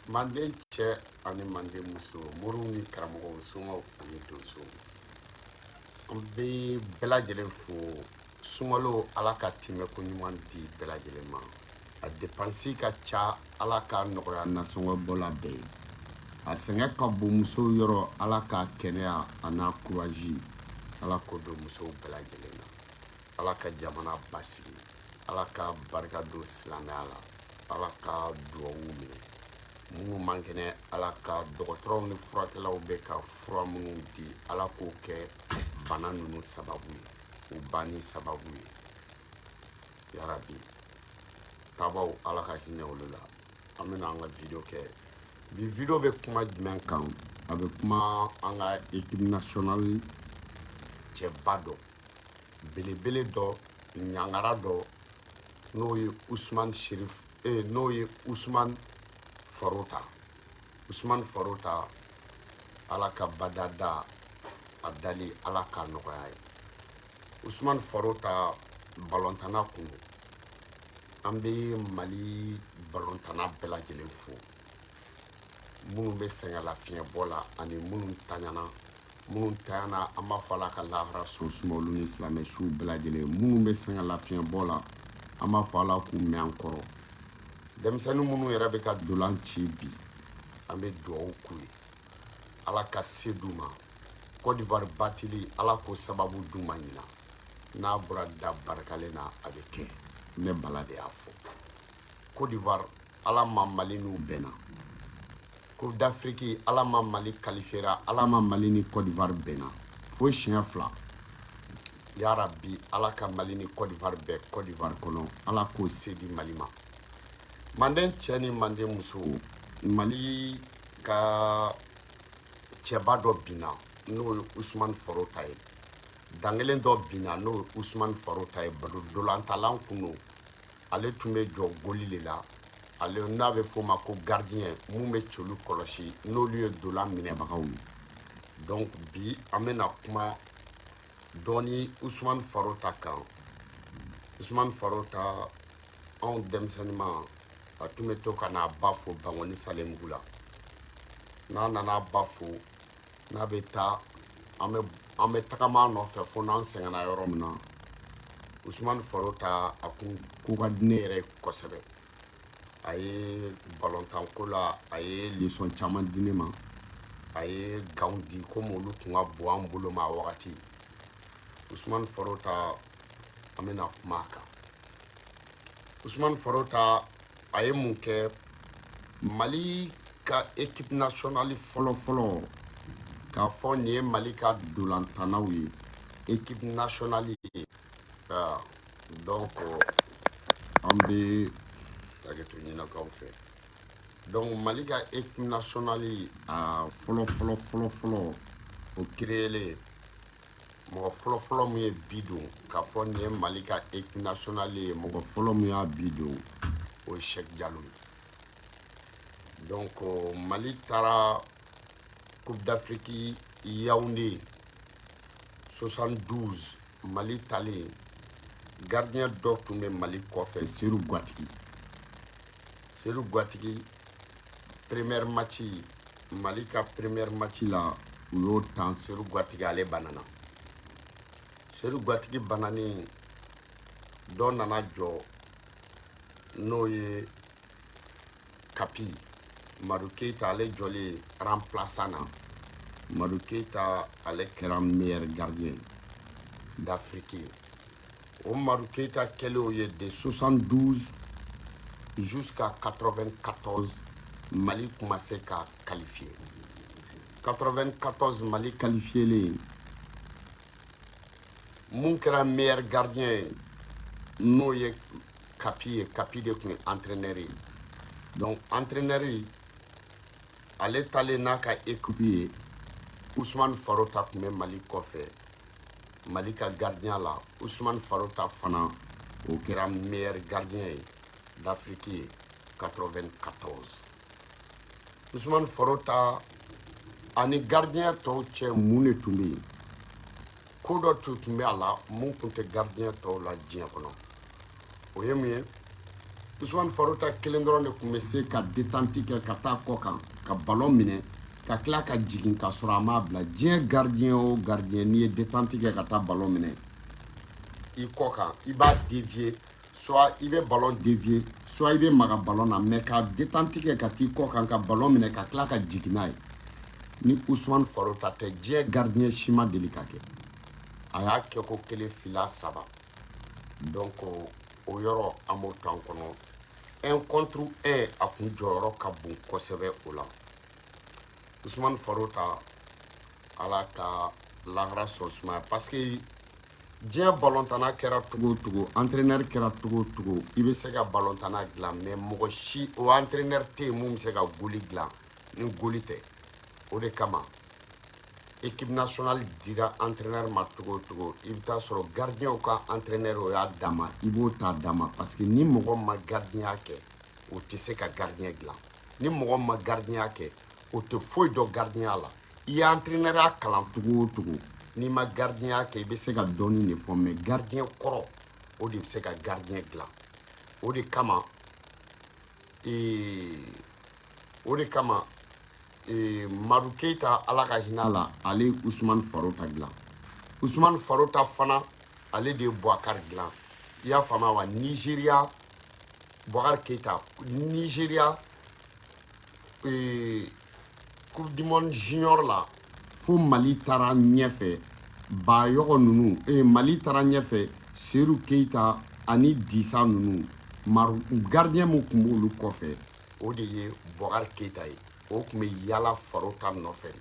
Manden cɛ ani manden muso, moriw ni karamɔgɔw, somaw ani donsow, an bɛ bɛɛ lajɛlen fo. Sunkalo, Ala ka tɛmɛko ɲuman di bɛɛ lajɛlen ma. A dépense ka ca, Ala ka nɔgɔya nasɔngɔ bɔla bɛɛ ye. A sɛgɛn ka bon musow yɔrɔ, Ala ka kɛnɛya a n'a courage, Ala k'o don musow bɛɛ lajɛlen na. Ala ka jamana basigi, Ala ka barika don silamɛya la, Ala ka duwawu minɛ. Minnu man kɛnɛ, Ala ka dɔgɔtɔrɔw ni furakɛlaw bɛ ka fura minnu di, Ala k'o kɛ bana ninnu sababu ye, u banni sababu ye, yarabi. Tabaw, Ala ka hinɛ olu la. An bɛna an ka vidéo kɛ bi. Vidéo bɛ kuma jumɛn kan? A bɛ kuma an ka équipe nationale cɛba dɔ, belebele dɔ, ɲangara dɔ, n'o ye Usman Sherif, n'o ye Usman Farota. Usman Farota, Ala ka badada a dali, Ala ka nɔgɔya ye. Usman Farota balɔntana kun. An bɛ Mali balɔntana bɛɛ lajɛlen fo, minnu bɛ sɛgɛnlafiɲɛbɔ la ani minnu taɲana. Minnu tanyana, an b'a fɔ Ala ka lahara sɔn suma olu ni silamɛ suw bɛɛ lajɛlen. Minnu bɛ sɛgɛnlafiɲɛbɔ la, an b'a fɔ Ala k'u mɛn an kɔrɔ. Denmisɛnnin minnu yɛrɛ bɛ ka dolan ci bi, an bɛ dugawu k'u ye, Ala ka se d'u ma. Côte d'Ivoire batili, Ala k'o sababu d'u ma ɲina. N'a bɔra da barikalen na, a bɛ kɛ. Ne Bala de y'a fɔ. Côte d'Ivoire, Ala ma Mali n'u bɛnna. Coupe d'Afrique, Ala ma Mali qualifiera, Ala ma Mali ni Côte d'Ivoire bɛnna fo siɲɛ fila. Yarabi, Ala ka Mali ni Côte d'Ivoire bɛn Côte d'Ivoire kɔnɔ, Ala k'o se di Mali ma. Manden cɛ ni manden muso, Mali ka cɛba dɔ binna, n'o ye Usman Farota ye. Dankelen dɔ binna, n'o ye Usman Farota ye. Dolantalan kun don. Ale tun bɛ jɔ goli de la. Ale n'a bɛ f'o ma ko gardien, mun bɛ celu kɔlɔsi n'olu ye dolan minɛbagaw ye. Donc bi, an bɛna kuma dɔɔni Usman Farota kan. Usman Farota, anw denmisɛnninma, a tun bɛ to ka n'a ba fo Bangoni Salemugu la. N'a nana ba fo, n'a bɛ taa, an bɛ tagama a nɔfɛ fo n'an sɛgɛnna yɔrɔ min na. Usman Farota, a kun ko ka di ne yɛrɛ ye kosɛbɛ. A ye balontanko la, a ye leçon caman di ne ma. A ye gantw di, komi olu tun ka bon an bolo ma a wagati. Usman Farota, an bɛna kuma a kan. Usman Farota, a ye mun kɛ Mali ka équipe nationale fɔlɔ fɔlɔ, k'a fɔ nin ye Mali ka dolantanaw ye, équipe nationale ye? Ah, donc an bɛ hakɛto ɲinakaw fɛ. Donc Mali ka équipe nationale a fɔlɔ fɔlɔ fɔlɔ fɔlɔ, o créelen, mɔgɔ fɔlɔ fɔlɔ mun ye bi don k'a fɔ nin ye Mali ka équipe nationale ye, mɔgɔ fɔlɔ mun y'a bi don, o ye Cheick Diallo ye. Donc Mali taara Coupe d'Afrique Yaoundé 72. Mali talen, gardien dɔ tun bɛ Mali kɔfɛ, Seydou Guwatigi. Seydou Guwatigi, première match, Mali ka première match la, u y'o tan. Seydou Guwatigi, ale banana. Seydou Guwatigi bananen, dɔ nana jɔ, n'o ye Kapi Madu Keyita. Ale jɔlen remplaçant na, Madu Keyita, ale kɛra meilleur gardien d'Afrique ye. O Madu Keyita kɛlen o ye, de 72 jusqu'à 94, Mali tun ma se ka qualifier. 94, Mali qualifielen, mun kɛra meilleur gardien ye, n'o ye Kapi ye. Kapi de tun ye entraîneur ye. Donc entraîneur, ale talen n'a ka équipe ye, Usman Farota tun bɛ Mali kɔfɛ, Mali ka gardien la. Usman Farota fana, o kɛra meilleur gardien ye d'Afrique ye 94. Usman Farota ani gardien tɔw cɛ, mun de tun bɛ yen? Ko dɔ tun bɛ a la mun tun tɛ gardien tɔw la diɲɛ kɔnɔ. O ye mun ye? Usumani Farota kelen dɔrɔn de tun bɛ se ka détente kɛ ka taa kɔ kan ka ballon minɛ ka tila ka jigin ka sɔrɔ a m'a bila. Diɲɛ gardien o gardien, n'i ye détente kɛ ka taa ballon minɛ i kɔ kan, i b'a dévier, soit i bɛ ballon dévier, soit i bɛ maga ballon na, mais ka détente kɛ ka t'i kɔ kan ka ballon minɛ ka tila ka jigin n'a ye, ni Usumani Farota tɛ, diɲɛ gardien si ma deli ka kɛ. A y'a kɛ ko kelen, fila, saba. Donc o yɔrɔ, an b'o to an kɔnɔ. Un contre un, a kun jɔyɔrɔ ka bon kosɛbɛ o la. Usumani Farota, Ala ka lahara sɔn sumaya, parce que diɲɛ balontanna kɛra cogo o cogo, entraîneur kɛra cogo o cogo, i bɛ se ka balontanna dilan, mais mɔgɔ si o entraîneur tɛ yen mun bɛ se ka goli dilan ni goli tɛ. O de kama équipe nationale dira entraîneur ma cogo o cogo, i bɛ taa sɔrɔ gardien ka entraîneur, o y'a dama, i b'o ta dama, parce que ni mɔgɔ ma gardien kɛ, o tɛ se ka gardien dilan. Ni mɔgɔ ma gardien kɛ, o tɛ foyi dɔn gardien la. I ye entraîneur kalan cogo o cogo, n'i ma gardien kɛ, i bɛ se ka dɔɔnin de fɔ, mais gardien kɔrɔ, o de bɛ se ka gardien dilan. O de kama Madu Keyita, Ala ka hinɛ a la, ale ye Usumani Farota dilan. Usumani Farota fana, ale de ye Boubacar dilan. I y'a faamuya wa? Nigéria, Boubacar Keyita, Nigéria Coupe du monde junior la, fo Mali taara ɲɛfɛ, Bayɔgɔ ninnu, Mali taara ɲɛfɛ, Seru Keyita ani Disa ninnu, maru gardien mun tun b'olu kɔfɛ, o de ye Boubacar Keyita ye. O tun bɛ yala Farota nɔfɛ.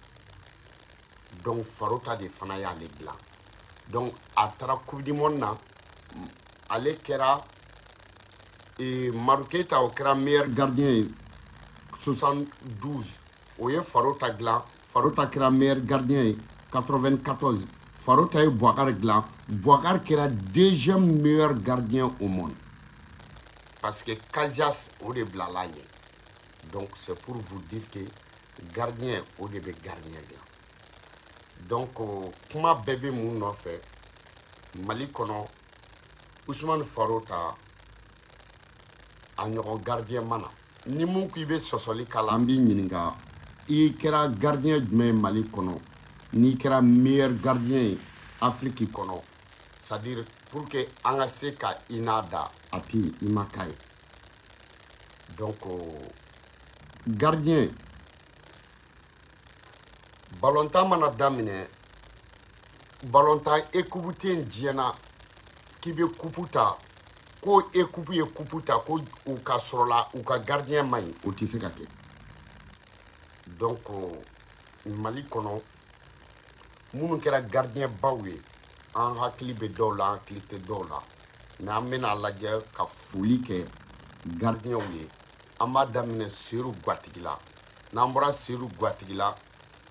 Donc Farota de fana y'ale dilan. Donc a taara Coupe du monde na, ale kɛra Madu Keyita, o kɛra meilleur gardien ye 72. O ye Farota dilan. Farota kɛra meilleur gardien ye 94. Farota ye Boubacar dilan. Boubacar kɛra deuxième meilleur gardien au monde, parce que Casillas, o de bilala ɲɛ. Donc c'est pour vous dire que gardien, o de bɛ gardien dilan. Donc kuma bɛɛ bɛ mun nɔfɛ Mali kɔnɔ? Usumani Farota a ɲɔgɔn gardien ma na. Ni mun ko i bɛ sɔsɔli k'a la, an b'i ɲininka: i kɛra gardien jumɛn ye Mali kɔnɔ n'i kɛra meilleur gardien ye Afiriki kɔnɔ? C'est à dire pour que an ka se ka i n'a da a tɛ yen, i ma k'a ye. Donc gardien, balontan mana daminɛ, balontan équipe tɛ yen diɲɛ na k'i bɛ coupe ta, ko équipe ye coupe ta ko u ka sɔrɔ la u ka gardien man ɲi, o tɛ se ka kɛ. Donc Mali kɔnɔ, minnu kɛra gardien baw ye, an hakili bɛ dɔw la, an hakili tɛ dɔw la, mais an bɛna lajɛ ka foli kɛ gardienw ye. An b'a daminɛ Seru Gwatigi la. N'an bɔra Seru Gwatigi la,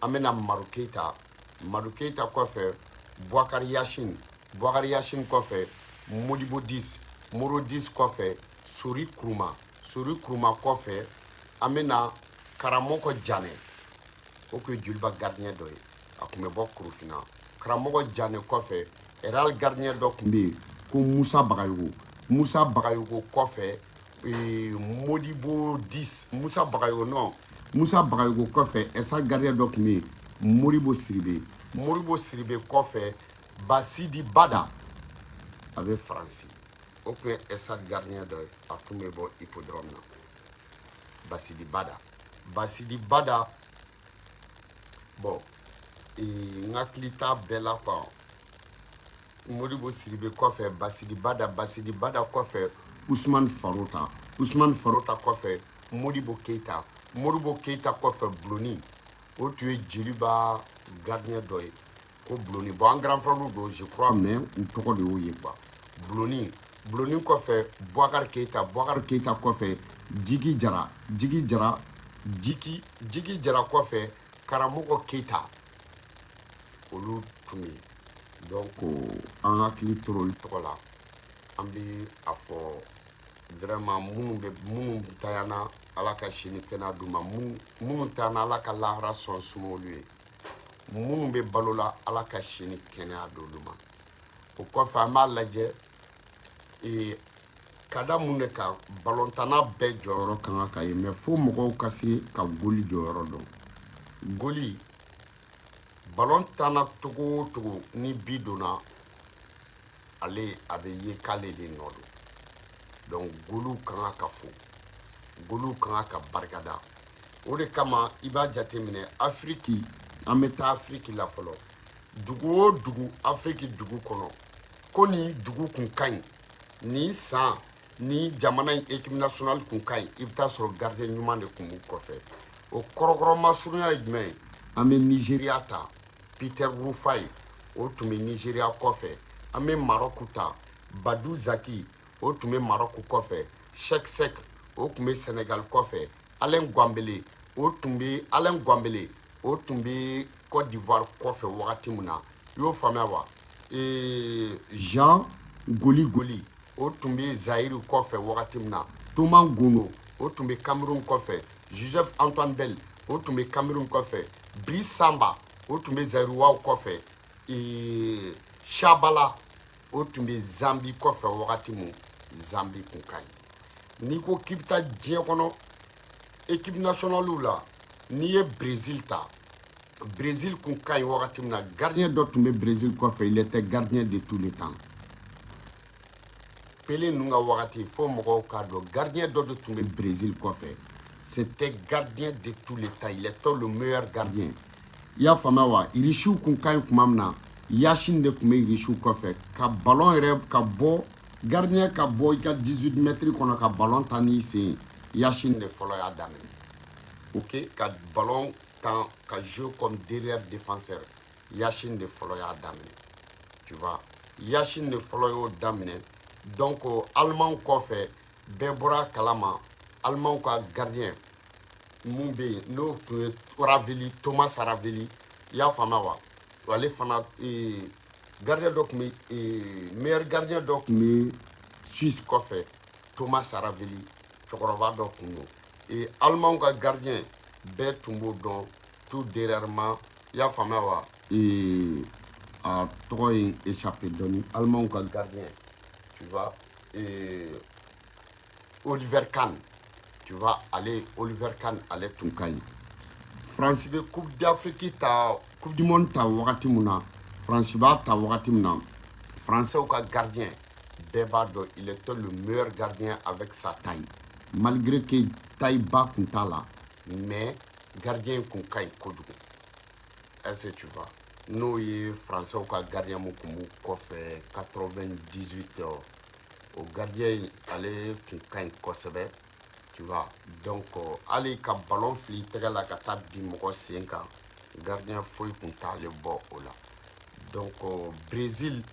an bɛna Maru Keyita. Maru Keyita kɔfɛ, Boubacar Yasine. Boubacar Yasine kɔfɛ, Modibo Dis. Moro Dis kɔfɛ, Sori Kuruma. Sori Kuruma kɔfɛ, an bɛna Karamɔgɔ Janɛ. O tun ye Joliba gardien dɔ ye, a tun bɛ bɔ Korofina. Karamɔgɔ Janɛ kɔfɛ, Real gardien dɔ tun bɛ yen ko Musa Bagayogo. Musa Bagayogo kɔfɛ, Modibo Dis. Musa Bagayogo, non, Musa Bagayogo kɔfɛ, Ɛsa gardien dɔ tun bɛ yen, Moribo Siribe. Moribo Siribe kɔfɛ, Basidi Bada, a bɛ Faransi. O tun ye Ɛsa gardien dɔ ye, a tun bɛ bɔ hippodrome na. Basidi Bada, Basidi Bada. Bon, n hakili t'a bɛɛ la quoi. Modibo Siribe kɔfɛ, Basidi Bada. Basidi Bada kɔfɛ, Usumani Farota. Usumani Farota kɔfɛ, Modibo Keyita. Modibo Keyita kɔfɛ, Buloni. O tun ye Joliba gardien dɔ ye ko Buloni. Bon, an grand frère don, je crois, mais u tɔgɔ de y'o ye quoi, Buloni. Buloni kɔfɛ, Boubacar Keyita. Boubacar Keyita kɔfɛ, Jigi Jara. Jigi Jara, Jiki, Jigi Jara kɔfɛ, Karamɔgɔ Keyita. Olu tun bɛ yen. Donc an hakili tora olu tɔgɔ la. An bɛ a fɔ vraiment, minnu bɛ, minnu tayana, Ala ka sini kɛnɛya d'u ma. Minnu tayana, Ala ka lahara sɔn suma olu ye. Minnu bɛ balo la, Ala ka sini kɛnɛya d'olu ma. O kɔfɛ, an b'a lajɛ Ka da mun de kan? Balontanna bɛɛ jɔyɔrɔ ka kan ka ye, mais fo mɔgɔw ka se ka goli jɔyɔrɔ dɔn. Goli, balon tanna togo o togo, ni bi donna, ale a bɛ ye k'ale de nɔ don. Donc goliw ka kan ka fo, goliw ka kan ka barikada. O de kama i b'a jateminɛ, Afiriki, an bɛ taa Afiriki la fɔlɔ. Dugu o dugu, Afiriki dugu kɔnɔ, ko nin dugu kun ka ɲi nin san, ni jamana in équipe nationale kun ka ɲi, i bɛ taa sɔrɔ gardien ɲuman de kun b'u kɔfɛ. O kɔrɔkɔrɔma surunya ye jumɛn ye? An bɛ Nigéria ta, Peter Rufai, o tun bɛ Nigéria kɔfɛ. An bɛ Maroc ta, Badou Zaki, o tun bɛ Maroc kɔfɛ. Cheikh Seck, o tun bɛ Sénégal kɔfɛ. Alain Guambele, o tun bɛ, Alain Guambele, o tun bɛ Côte d'Ivoire kɔfɛ wagati min na. I y'o faamuya wa? Jean Goli Goli, o tun bɛ Zaïre kɔfɛ wagati min na. Thomas Gono, o tun bɛ Cameroun kɔfɛ. Joseph Antoine Bell, o tun bɛ Cameroun kɔfɛ. Brice Samba, o tun bɛ Zaïrois kɔfɛ. Chabala, o tun bɛ Zambie kɔfɛ wagati min Zambie kun ka ɲi. N'i ko k'i bɛ taa diɲɛ kɔnɔ équipe nationale la, n'i ye Brésil ta, Brésil kun ka ɲi wagati min na, gardien dɔ tun bɛ Brésil kɔfɛ, il était gardien de tous les temps. Pelé ninnu ka wagati, fo mɔgɔw k'a dɔn, gardien dɔ de tun bɛ Brésil kɔfɛ, c'était gardien de tous les temps, il était le meilleur gardien. I y'a faamuya wa? Irisiw kun ka ɲi tuma min na, Yashin de tun bɛ Irisiw kɔfɛ. Ka ballon yɛrɛ ka bɔ, gardien ka bɔ i ka 18 mètres kɔnɔ ka ballon ta n'i sen ye, Yashin de fɔlɔ y'a daminɛ. Ok, ka ballon tan ka jouer comme derrière défenseur, Yashin de fɔlɔ y'a daminɛ, tu vois. Yashin de fɔlɔ y'o daminɛ. Donc Allemand kɔfɛ, bɛɛ bɔra a kalama, Allemand ka gardien mun bɛ yen, n'o tun ye Ravelli, Thomas Ravelli. I y'a faamuya wa? Ale fana, gardien dɔ tun bɛ, meilleur gardien dɔ tun bɛ Suisse kɔfɛ, Thomas Ravelli, cɛkɔrɔba dɔ tun don. Et Allemand ka gardien, bɛɛ tun b'o dɔn tout dernièrement. I y'a faamuya wa? A tɔgɔ ye échappé dɔɔni. Allemand ka gardien, tu vois, Oliver Kahn, tu vois, ale Oliver Kahn, ale tun ka ɲi. France bɛ Coupe d'Afrique ta, Coupe du monde ta wagati min na, France b'a ta wagati min na, Français ka gardien, bɛɛ b'a dɔn, il était le meilleur gardien avec sa taille. Malgré que taille ba kun t'a la, mais gardien kun ka ɲi kojugu. Est-ce que tu vois? N'o ye Français ka gardien mun kun b'u kɔfɛ 98, o gardien in, ale kun ka ɲi kosɛbɛ, tu vois. Donc hali ka ballon fili i tɛgɛ la ka taa bin mɔgɔ sen kan, gardien foyi kun t'ale bɔ o la. Donc Brésil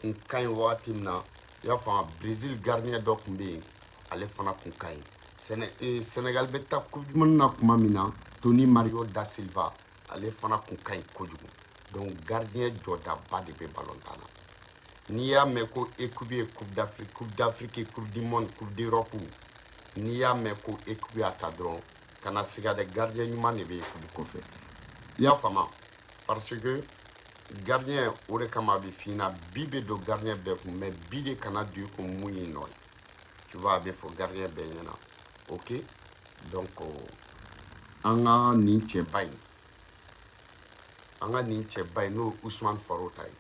kun ka ɲi wagati min na, i y'a faamu, Brésil gardien dɔ kun bɛ yen, ale fana kun ka ɲi. Sénégal bɛ taa Coupe du monde na tuma min na, Tony Mario da Silva, ale fana kun ka ɲi kojugu. Donc gardien jɔdaba de bɛ ballon tan na. N'i y'a mɛn ko équipe ye Coupe d'Afrique, Coupe d'Afrique, Coupe du monde, Coupe d'Europe, n'i y'a mɛn ko équipe y'a ta dɔrɔn, kana siga dɛ, gardien ɲuman de bɛ équipe kɔfɛ. I y'a faamu? Parce que gardien, o de kama a bɛ f'i ɲɛna, bi bɛ don gardien bɛɛ kun, mais bi de kana don i kun mun y'i nɔ ye, tu vois. A bɛ fɔ gardien bɛɛ ɲɛna. Ok, donc an ka nin cɛba in, an ka nin cɛba in, n'o ye Usumani Farota ye,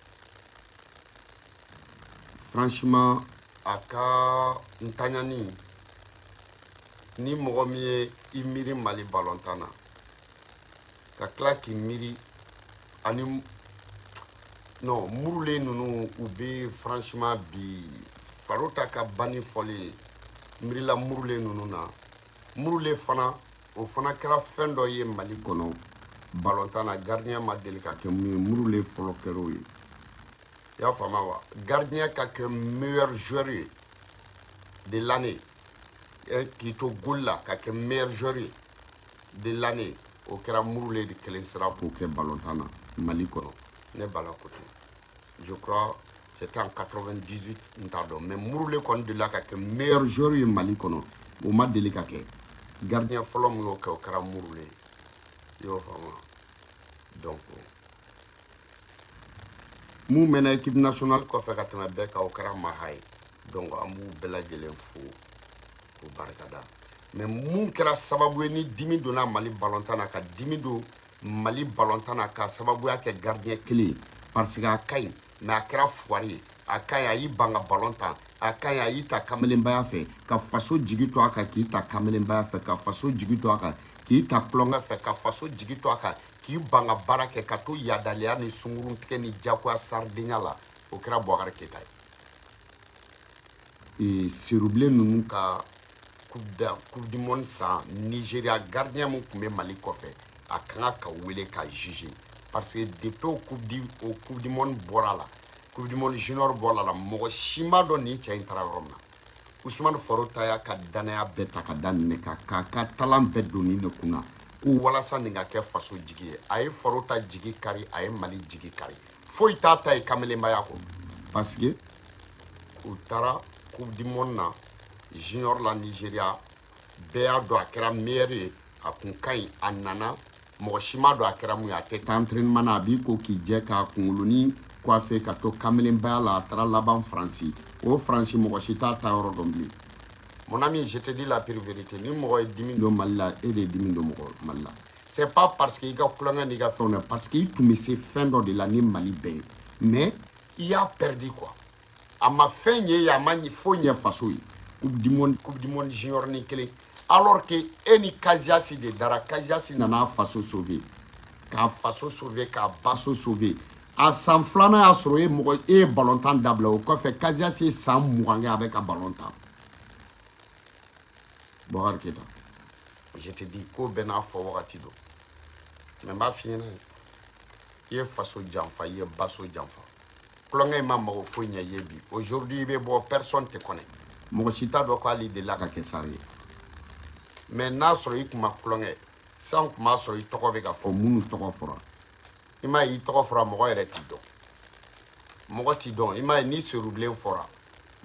franchement, a ka ntanyani, ni mɔgɔ min ye i miiri Mali balontan na, ka tila k'i miiri ani non Murulen ninnu, u bɛ, franchement, bi Farota ka banni fɔlen, miirila Murulen ninnu na. Murulen fana, o fana kɛra fɛn dɔ ye Mali kɔnɔ balontan na, gardien ma deli ka kɛ mun ye, Murulen fɔlɔ kɛra o ye. I y'a faamuya wa? Gardien ka kɛ meilleur joueur ye de l'année, k'i to goal la ka kɛ meilleur joueur ye de l'année, o kɛra Murulen de kelen sera k'o kɛ balontan na Mali kɔnɔ. Ne bala ko ten, je crois c'était en 98, n t'a dɔn, mais Murulen kɔni delila ka kɛ meilleur joueur ye Mali kɔnɔ, o ma deli ka kɛ. Gardien fɔlɔ min y'o kɛ, o kɛra Murulen ye. I y'o faamu? Donc mun mɛnna équipe nationale kɔfɛ ka tɛmɛ bɛɛ kan, o kɛra Maha ye. Donc an b'u bɛɛ lajɛlen fo k'u barikada. Mais mun kɛra sababu ye ni dimi donna Mali balontan na, ka dimi don Mali balontan na ka sababuya kɛ gardien kelen ye, parce que a ka ɲi, mais a kɛra fugari ye. A ka ɲi, a y'i ban ka balon tan. A ka ɲi, a y'i ta kamelenbaya fɛ ka faso jigi to a kan, k'i ta kamelenbaya fɛ ka faso jigi to a kan, k'i ta tulonkɛ fɛ ka faso jigi to a kan, k'i ban ka baara kɛ, ka to yadaliya ni sunkuruntigɛ ni jagoya saridenya la. O kɛra Boubacar Keita ye. Serubilen ninnu ka Coupe du monde san Nigeria, gardien mun tun bɛ Mali kɔfɛ, a kan ka wele ka juger, parce que depuis o Coupe du monde bɔra la, Coupe du monde junior bɔra la, mɔgɔ si ma dɔn nin cɛ in taara yɔrɔ min na. Ousmane Farota y'a ka danaya bɛɛ ta ka da nin de kan, k'a ka talan bɛɛ don nin de kunna ko walasa nin ka kɛ faso jigi ye. A ye Farota jigi kari, a ye Mali jigi kari. Foyi t'a ta ye kamelenbaya kɔ, parce que u taara Coupe du monde na junior la Nigeria, bɛɛ y'a dɔn a kɛra meilleur ye. A kun ka ɲi, a nana, mɔgɔ si ma dɔn a kɛra mun ye. A tɛ taa entraînement na, a b'i ko k'i jɛ k'a kunkolonin coiffé ka to kamelenbaya la. A taara laban Faransi. O Faransi, mɔgɔ si t'a ta yɔrɔ dɔn bilen. Mon ami, je te dis la pure vérité, ni mɔgɔ ye dimi don Mali la, e de ye dimi don mɔgɔ Mali la. C'est pas parce que i ka kulonkɛ n'i ka fɛnw na, parce que i tun bɛ se fɛn dɔ de la ni Mali bɛɛ ye, mais i y'a perdu quoi. A ma fɛn ye, a ma foyi ɲɛ faso ye. Coupe du monde junior ni kelen, alors que e ni Casillas de dara. Casillas nana faso sauver, k'a faso sauver, k'a baso sauver. A san filanan y'a sɔrɔ e mɔgɔ e ye balontan dabila. O kɔfɛ, Casillas ye san 20 kɛ a bɛ ka balon tan. Boubacar Keita, je te dis, ko bɛɛ n'a fɔ wagati don, mais n b'a f'i ɲɛna, i ye faso janfa, i ye baso janfa. Kulonkɛ in ma mago foyi ɲɛ i ye bi. Aujourd'hui i bɛ bɔ, personne te connaît, mɔgɔ si t'a dɔn ko hali delila ka kɛ sari ye. Mais n'a sɔrɔ i kun ma kulonkɛ san, kun b'a sɔrɔ i tɔgɔ bɛ ka fɔ minnu tɔgɔ fɔra. I m'a ye, i tɔgɔ fɔra, mɔgɔ yɛrɛ t'i dɔn, mɔgɔ t'i dɔn. I m'a ye, ni Serubilen fɔra,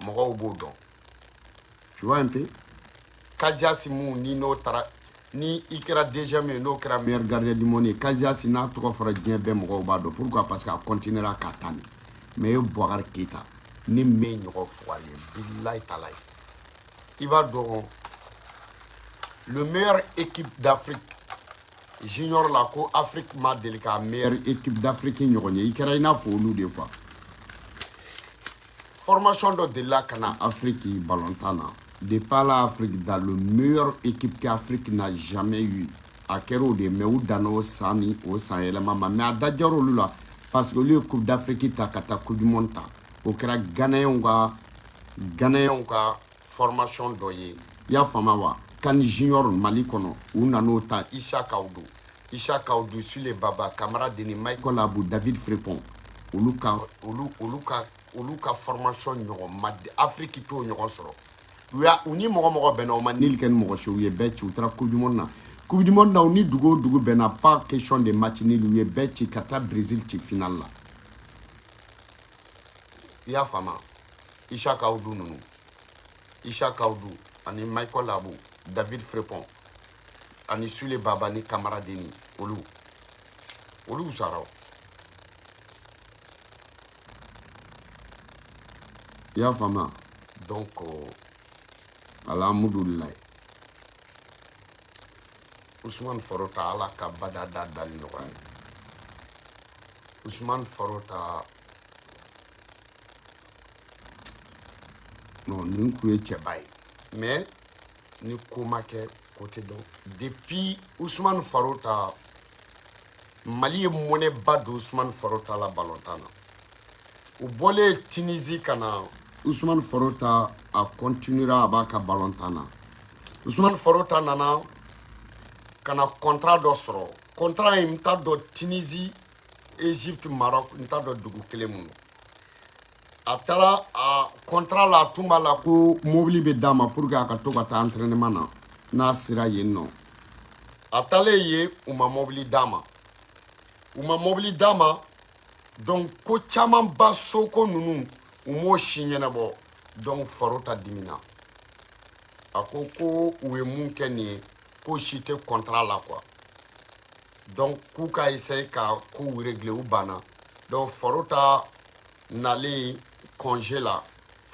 mɔgɔw b'o dɔn, tu vois un peu. Casillas mun ni n'o taara ni i kɛra deuxième ye, n'o kɛra meilleur gardien du monde ye, Casillas n'a tɔgɔ fɔra diɲɛ bɛɛ, mɔgɔw b'a dɔn. Pourquoi? Parce que a continuera k'a ta nin. Mais e Boubacar Keita, ni min ɲɔgɔn fugari ye, bilayi talayi, i b'a dɔn le meilleur équipe d'Afrique junior la, ko Afrique ma deli ka meilleure équipe d'Afrique ɲɔgɔn ye. I kɛra i n'a fɔ olu de quoi. Formation dɔ delila ka na Afrique balontan na, depuis la Afrique dans le meilleure équipe qu'Afrique n'a jamais eu, a kɛra o de ye. Mais u danna o san ni o san yɛlɛma ma, mais a da jar'olu olu la, parce que olu ye Coupe d'Afrique ta ka taa Coupe du monde ta. O kɛra Ghanéenw ka formation dɔ ye, i y'a faamu wa? CAN junior Mali kɔnɔ, u nan'o ta: Issa Kaoudou, Issa Kaoudou, Sule Baba, Kamara Deni, Michael Abu, David Frépon. Olu ka formation ɲɔgɔn ma, Afrique t'o ɲɔgɔn sɔrɔ. U y'a u ni mɔgɔ mɔgɔ bɛnna, o ma nul kɛ ni mɔgɔ si, u ye bɛɛ ci. U taara Coupe du monde na, Coupe du monde na, u ni dugu o dugu bɛnna, pas question de match nul, u ye bɛɛ ci ka taa Brésil ci finale la, i y'a faamu? Issa Kaoudou ninnu, Issa Kaoudou ani Michael Abu, David Frépon ani Sule Baba ni Kamara Deni, olu sara o. I y'a faamu? Donc alhamdulilayi, Ousmane Farota, Ala ka bada da dali nɔgɔya ye. Ousmane Farota, non, nin kun ye cɛba ye, mais ni ko ma kɛ, ko tɛ dɔn. Depuis Ousmane Farota, Mali ye mɔnɛba don Ousmane Farota la balontan na. U bɔlen Tunisie ka na, Ousmane Farota a continuera, a b'a ka balontan na. Ousmane Farota nana ka na contrat dɔ sɔrɔ. Contrat in, n t'a dɔn, Tunisie, Égypte, Maroc, n t'a dɔn dugu kelen mun. A taara a contrat la, a tun b'a la ko mobili bɛ d'a ma pour que a ka to ka taa entraînement na n'a sera yen nɔ. A taalen yen, u ma mobili d'a ma, u ma mobili d'a ma. Donc ko camanba, soko ninnu, u m'o si ɲɛnabɔ. Donc Farota dimina, a ko ko u ye mun kɛ nin ye, k'o si tɛ contrat la quoi. Donc k'u ka essayer ka kow régler, u banna. Donc Farota nalen congé la,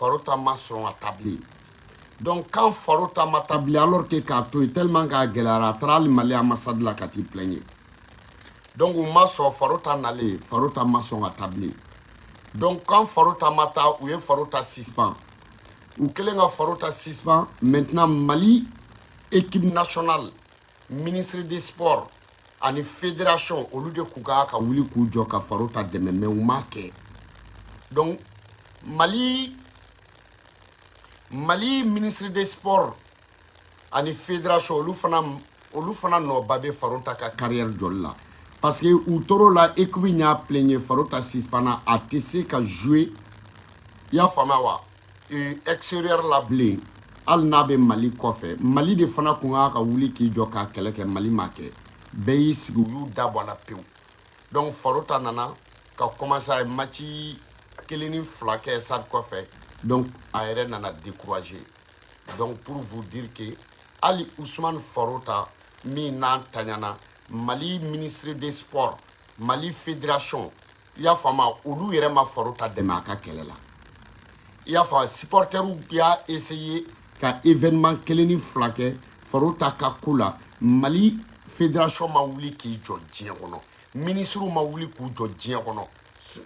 Farota ma sɔn ka taa bilen. Donc quand Farota ma taa bilen, alors que k'a to yen tellement k'a gɛlɛyara, a taara hali Mali ambassade la ka t'i plaigner. Donc u ma sɔn. Farota nalen, Farota ma sɔn ka taa bilen. Donc quand Farota ma taa, u ye Farota suspend. U kɛlen ka Farota suspend, maintenant Mali équipe nationale, ministre des Sports ani fédération, olu de kun ka ka wuli k'u jɔ ka Farota dɛmɛ, mais u m'a kɛ. Donc Mali ministre des Sports ani fédération, olu fana nɔba bɛ Farota ka carrière jɔli la, parce que u tor'o la, équipe y'a plaigner, Farota suspend, a tɛ se ka jouer, i y'a faamuya wa, extérieur la bilen, hali n'a bɛ Mali kɔfɛ. Mali de fana kun ka wuli k'i jɔ k'a kɛlɛ kɛ, Mali ma kɛ. Bɛɛ y'i sigi, u y'u da bɔ a la pewu. Donc Farota nana ka commencer, a ye match kelen ni fila kɛ stade kɔfɛ, donc a yɛrɛ nana décourager. Donc pour vous dire que hali Ousmane Farota min n'an taɲana, Mali ministre des Sports, Mali fédération, i y'a faamu, olu yɛrɛ ma Farota dɛmɛ a ka kɛlɛ la, i y'a faamu. Supporteriw y'a essayé ka événement kelen ni fila kɛ Farota ka ko la. Mali fédération ma wuli k'i jɔ diɲɛ kɔnɔ, ministres ma wuli k'u jɔ diɲɛ kɔnɔ,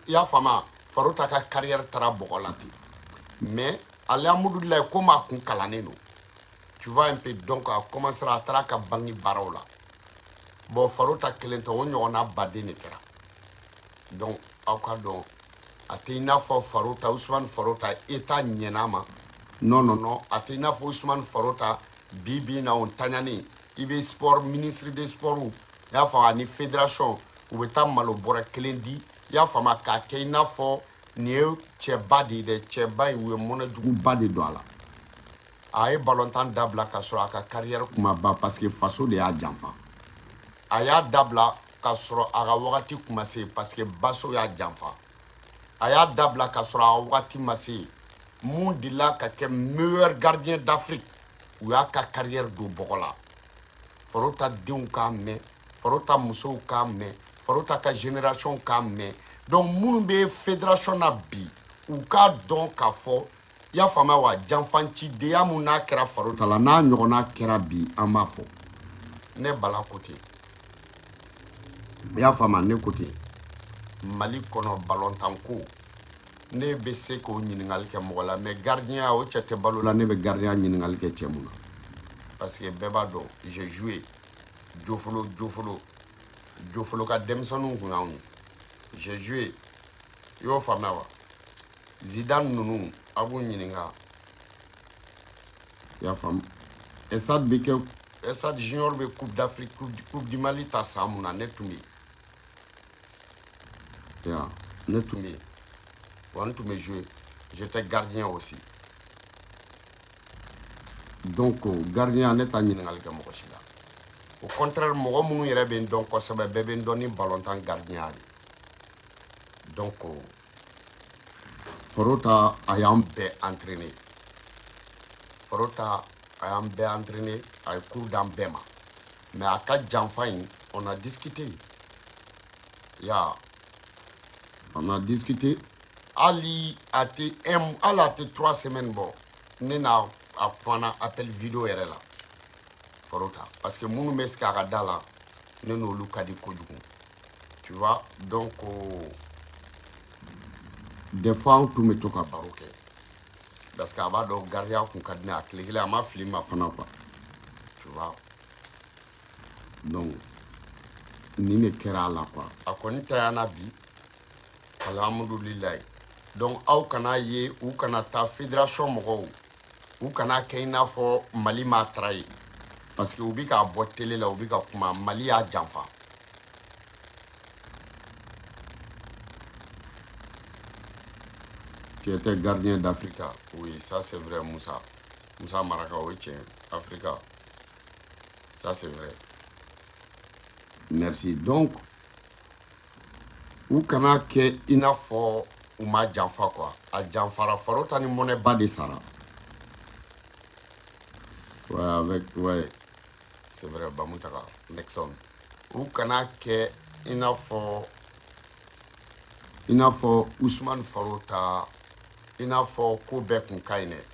i y'a faamu. Farota ka carrière taara bɔgɔ la ten, mais alhamdulilayi, komi a kun kalannen don, tu vois un peu, donc a commencera, a taara ka banque baaraw la. Bon, Farota kelen tɛ, o ɲɔgɔnna baden de kɛra. Donc aw ka dɔn, a tɛ i n'a fɔ Farota, Usumani Farota, État ɲɛna ma. Non, non, non, a tɛ i n'a fɔ Usumani Farota bi bi in na, o ntaɲani, i bɛ sport, ministre des Sports, i y'a faamu, ani fédération, u bɛ taa malo bɔrɛ kelen di, i y'a faamu, k'a kɛ i n'a fɔ nin ye cɛba de ye dɛ. Cɛba in, u ye mɔnɛjuguba de don a la. A ye balontan dabila ka sɔrɔ a ka carrière kuma ban, parce que faso de y'a janfa. A y'a dabila ka sɔrɔ a ka wagati kuma se, parce que baso y'a janfa. A y'a dabila ka sɔrɔ a ka wagati ma se. Mun delila ka kɛ meilleur gardien d'Afrique, u y'a ka carrière don bɔgɔ la. Farota denw k'a mɛn, Farota musow k'a mɛn, Farota ka génération k'a mɛn. Donc minnu bɛ fédération na bi, u k'a dɔn k'a fɔ, i y'a faamuya wa, janfancidenya mun n'a kɛra Farota la, n'a ɲɔgɔnna kɛra bi, an b'a fɔ. Ne Bala ko ten, i y'a faamu, ne ko ten. Mali kɔnɔ, balontan ko, ne bɛ se k'o ɲininkali kɛ mɔgɔ la, mais gardien, o cɛ tɛ balo la. Ne bɛ gardien ɲininkali kɛ cɛ mun na? Parce que bɛɛ b'a dɔn, j'ai joué Jofolo, Jofolo, Jofolo ka denmisɛnninw kun y'anw ye. J'ai joué, i y'o faamuya wa. Zidane ninnu, a b'u ɲininka, i y'a faamu. Esad bɛ kɛ, Esad Junior bɛ Coupe d'Afrique, Coupe du Mali ta san mun na, ne tun bɛ yen ya, ne tun bɛ yen wa, n tun bɛ jouer, j'étais gardien aussi. Donc gardien, ne t'a ɲininkali kɛ mɔgɔ si la. Au contraire, mɔgɔ minnu yɛrɛ bɛ n dɔn kosɛbɛ, bɛɛ bɛ n dɔn ni balontan gardien de. Donc Farota, a y'an bɛɛ entraîner. Farota, a y'an bɛɛ entraîner, a ye cours d'an bɛɛ ma, mais a ka janfa in, on a discuté ya, on a discuté. Hali a tɛ un, hali a tɛ 3 semaines bɔ, ne n'a a kumana appel vidéo yɛrɛ la, Farota, parce que minnu bɛ sigi a ka da la, ne n'olu ka di kojugu, tu vois. Donc des fois an tun bɛ to ka baro kɛ, parce que a b'a dɔn gardien kun ka di ne ye. A tile kelen a ma fili ma fana, quoi, tu vois. Donc nin de kɛra a la, quoi. A kɔni tayana bi, alhamdulilayi. Donc aw kana ye, u kana taa fédération mɔgɔw, u kana kɛ i n'a fɔ Mali m'a tara ye, parce que u bi k'a bɔ télé la, u bi ka kuma, Mali y'a janfa. Tu étais gardien d'Afrique. Oui, ça c'est vrai, Moussa. Moussa Maraka, oui, tiens, Africa. Ça c'est vrai. Merci. Donc, u kana kɛ i n'a fɔ u ma janfa, quoi. A janfara. Farota ni mɔnɛba de sara. Ouais, avec, ouais, c'est vrai, Bamutaka, Nexon. U kana kɛ i n'a fɔ Usman Farota. I n'a fɔ ko bɛɛ kun ka ɲi dɛ.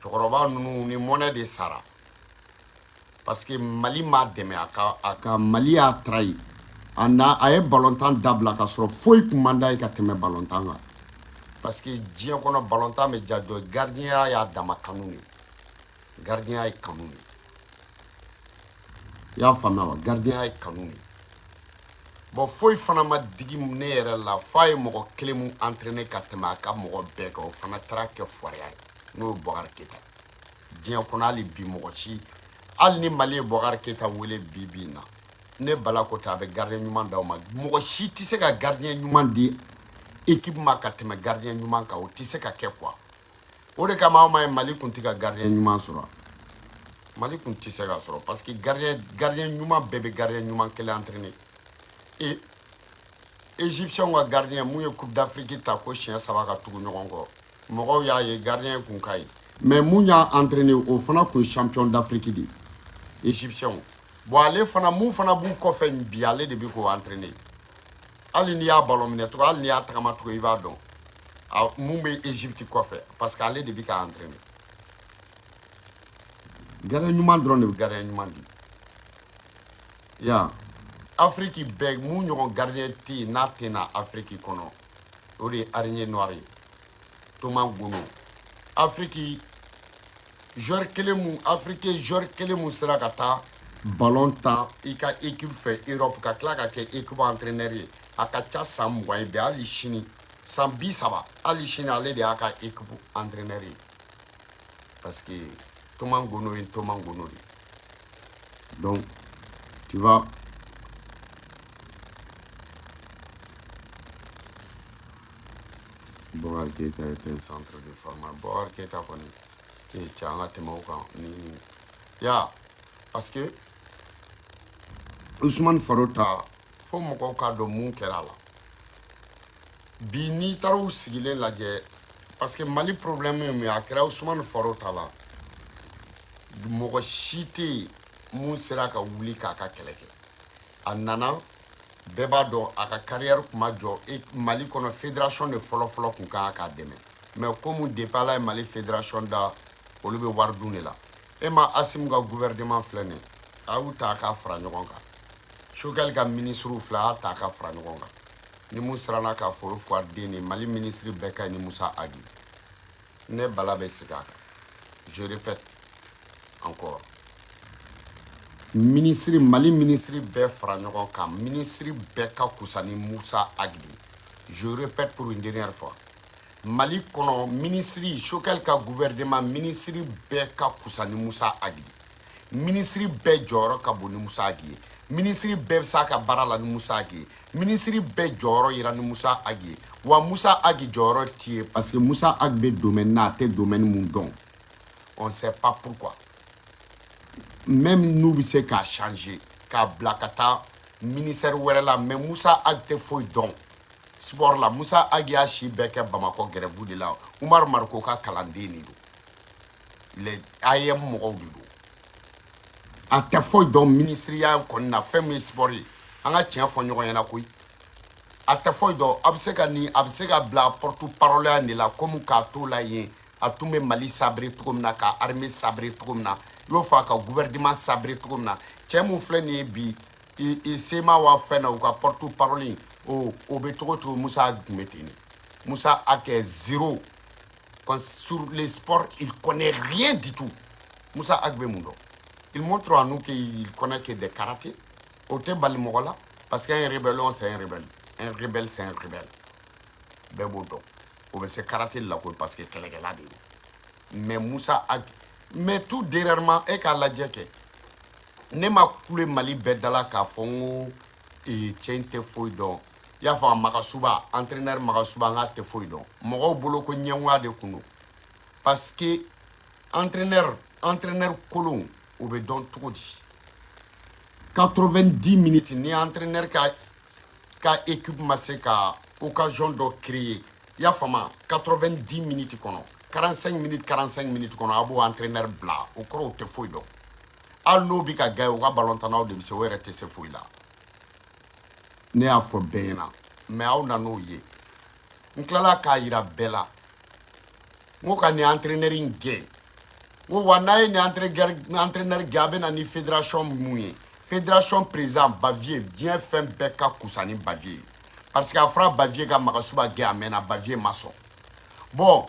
Cɛkɔrɔba ninnu ni mɔnɛ de sara, parce que Mali m'a dɛmɛ. A ka Mali y'a trahi. A na a ye balontan dabila ka sɔrɔ foyi kun man d'a ye ka tɛmɛ balontan kan, parce que diɲɛ kɔnɔ balontan bɛ ja dɔ. Gardien y'a dama kanu de ye, gardien ye kanu de ye. I y'a faamuya wa? Gardien ye kanu de ye. Bon, foyi fana ma digi ne yɛrɛ la f'a ye mɔgɔ kelen mun entraîner ka tɛmɛ a ka mɔgɔ bɛɛ kan, o fana taara kɛ fɔriya ye, n'o ye Bɔkari Keyita. Diɲɛ kɔnɔ hali bi, mɔgɔ si, hali ni Mali ye Bɔkari Keyita wele bi bi in na, ne Bala ko ten, a bɛ gardien ɲuman d'aw ma. Mɔgɔ si tɛ se ka gardien ɲuman di équipe ma ka tɛmɛ gardien ɲuman kan, o tɛ se ka kɛ quoi. O de kama aw ma ye Mali kun tɛ ka gardien ɲuman sɔrɔ. Mali kun tɛ se ka sɔrɔ parce que gardien ɲuman bɛɛ bɛ gardien ɲuman kelen entraîner. Et Égyptien ka gardien mun ye Coupe d'Afrique ta ko siɲɛ 3 ka tugu ɲɔgɔn kɔ, mɔgɔw y'a ye gardien kun ka ɲi, mais mun y'a entraîner, o fana kun ye champion d'Afrique de ye, Égyptien. Bon, ale fana mun fana b'u kɔfɛ bi, ale de bɛ k'o entraîner. Hali n'i y'a ballon minɛ cogo, hali n'i y'a tagama cogo, i b'a dɔn a mun bɛ Égypte kɔfɛ, parce que ale de bɛ k'a entraîner. Gardien ɲuman dɔrɔn de bɛ gardien ɲuman di ya. Afiriki bɛɛ, mun ɲɔgɔn gardien tɛ yen n'a tɛ na Afiriki kɔnɔ, o de ye araignée noire ye, Thomas Gono. Afiriki joueur kelen mun, Afiriki joueur kelen mun sera ka taa ballon tan i ka équipe fɛ Europe ka tila ka kɛ équipe entraîneur ye, a ka ca san 20 ye bi, hali sini san 30, hali sini ale de y'a ka équipe entraîneur ye, parce que Thomas Gono ye Thomas Gono de. Donc tu vois, Bokar Keita est un centre de formation. Bokar Keita kɔni ee cɛ, an ka tɛmɛ o kan ni ya, parce que Ousmane Faro ta, fo mɔgɔw k'a dɔn mun kɛra a la bi. N'i taara u sigilen lajɛ, parce que Mali problème ye mun ye, a kɛra Ousmane Faro ta la, mɔgɔ si tɛ yen mun sera ka wuli k'a ka kɛlɛ kɛ. A nana, bɛɛ b'a dɔn a ka carrière kun ma jɔ e Mali kɔnɔ. Fédération de fɔlɔ-fɔlɔ kun kan k'a dɛmɛ, mais komi depuis Ala ye Mali fédération da, olu bɛ wari dun de la. E ma Assimi ka gouvernement filɛ nin ye, a y'u ta k'a fara ɲɔgɔn kan. Choguel ka ministre filɛ, a y'a ta k'a fara ɲɔgɔn kan. Ni mun siranna k'a fɔ, o ye fuwariden de ye. Mali ministre bɛɛ ka ɲi ni Musa Agi. Ne Bala bɛ segin a kan, je répète encore, ministre, Mali ministre bɛɛ fara ɲɔgɔn kan, ministre bɛɛ ka kusa ni Musa Agi de. Je répète pour une dernière fois, Mali kɔnɔ ministre, Choguel ka gouvernement ministre bɛɛ ka kusa ni Musa Agi de. Ministre bɛɛ jɔyɔrɔ ka bon ni Musa Agi ye. Ministre bɛɛ bɛ s'a ka baara la ni Musa Agi ye. Ministre bɛɛ jɔyɔrɔ yira ni Musa Agi ye. Wa Musa Agi jɔyɔrɔ ti ye, parce que Musa Agi bɛ domaine na, a tɛ domaine mun dɔn, on sait pas pourquoi. Même n'u bɛ se k'a changer k'a bila ka taa ministère wɛrɛ la, mais Musa Agi tɛ foyi dɔn sport la. Musa Agi y'a si bɛɛ kɛ Bamakɔ grève de la. Umaru Mariko ka kalanden de don, les AEM mɔgɔw de don. A tɛ foyi dɔn ministiriya kɔni na. Fɛn min ye sport ye, an ka tiɲɛ fɔ ɲɔgɔn ɲɛna koyi, a tɛ foyi dɔn. A bɛ se ka nin, a bɛ se ka bila porte parole ya de la, komi k'a to la yen, a tun bɛ Mali sabrer cogo min na, ka armée sabrer cogo min na, i y'o fɔ a ka gouvernement sabrer cogo min na. Cɛ mun filɛ nin ye bi, i sema wa fɛn na, u ka porte parole in, o bɛ cogo cogo, Musa tun bɛ ten de. Musa a kɛ zéro sur les sports, il connaît rien du tout. Musa Ag bɛ mun dɔn? Il montre à nous qu'il connaît que des karaté. O tɛ bali mɔgɔ la, parce qu'un rébellion, c'est un rebelle, un rebelle, c'est un rebelle, bɛɛ b'o dɔn. O bɛ se karaté la koyi, parce que kɛlɛkɛla de don. Mais Musa Ag, mais tout dernièrement, e k'a lajɛ kɛ, ne ma kule Mali bɛɛ da la k'a fɔ n ko ee cɛ in tɛ foyi dɔn. I y'a fɔ a Magasuba, entraîneur Magasuba, n k'a tɛ foyi dɔn. Mɔgɔw bolo ko ɲɛngoya de kun don, parce que entraîneur kolon, o bɛ dɔn cogo di? 90 minutes, ni entraîneur ka équipe ma se ka occasion dɔ créer, i y'a faamu, 90 minutes kɔnɔ, 45 minutes, 45 minutes kɔnɔ, a b'o entraîneur bila, o kɔrɔ o tɛ foyi dɔn. Hali n'o bɛ ka gagner, u ka balontannaw de bɛ se, o yɛrɛ tɛ se foyi la. Ne y'a fɔ bɛɛ ɲɛna, mais aw nan'o ye. N tilala k'a yira bɛɛ la. N ko ka nin entraîneur in gɛn. N ko wa n'a ye nin entraîneur gɛn, a bɛ na ni fédération mun ye? Fédération président Bavier, diɲɛ fɛn bɛɛ ka kusa ni Bavier ye, parce que a fɔra Bavier ka Magasuba gɛn, a mɛnna, Bavier ma sɔn. Bon,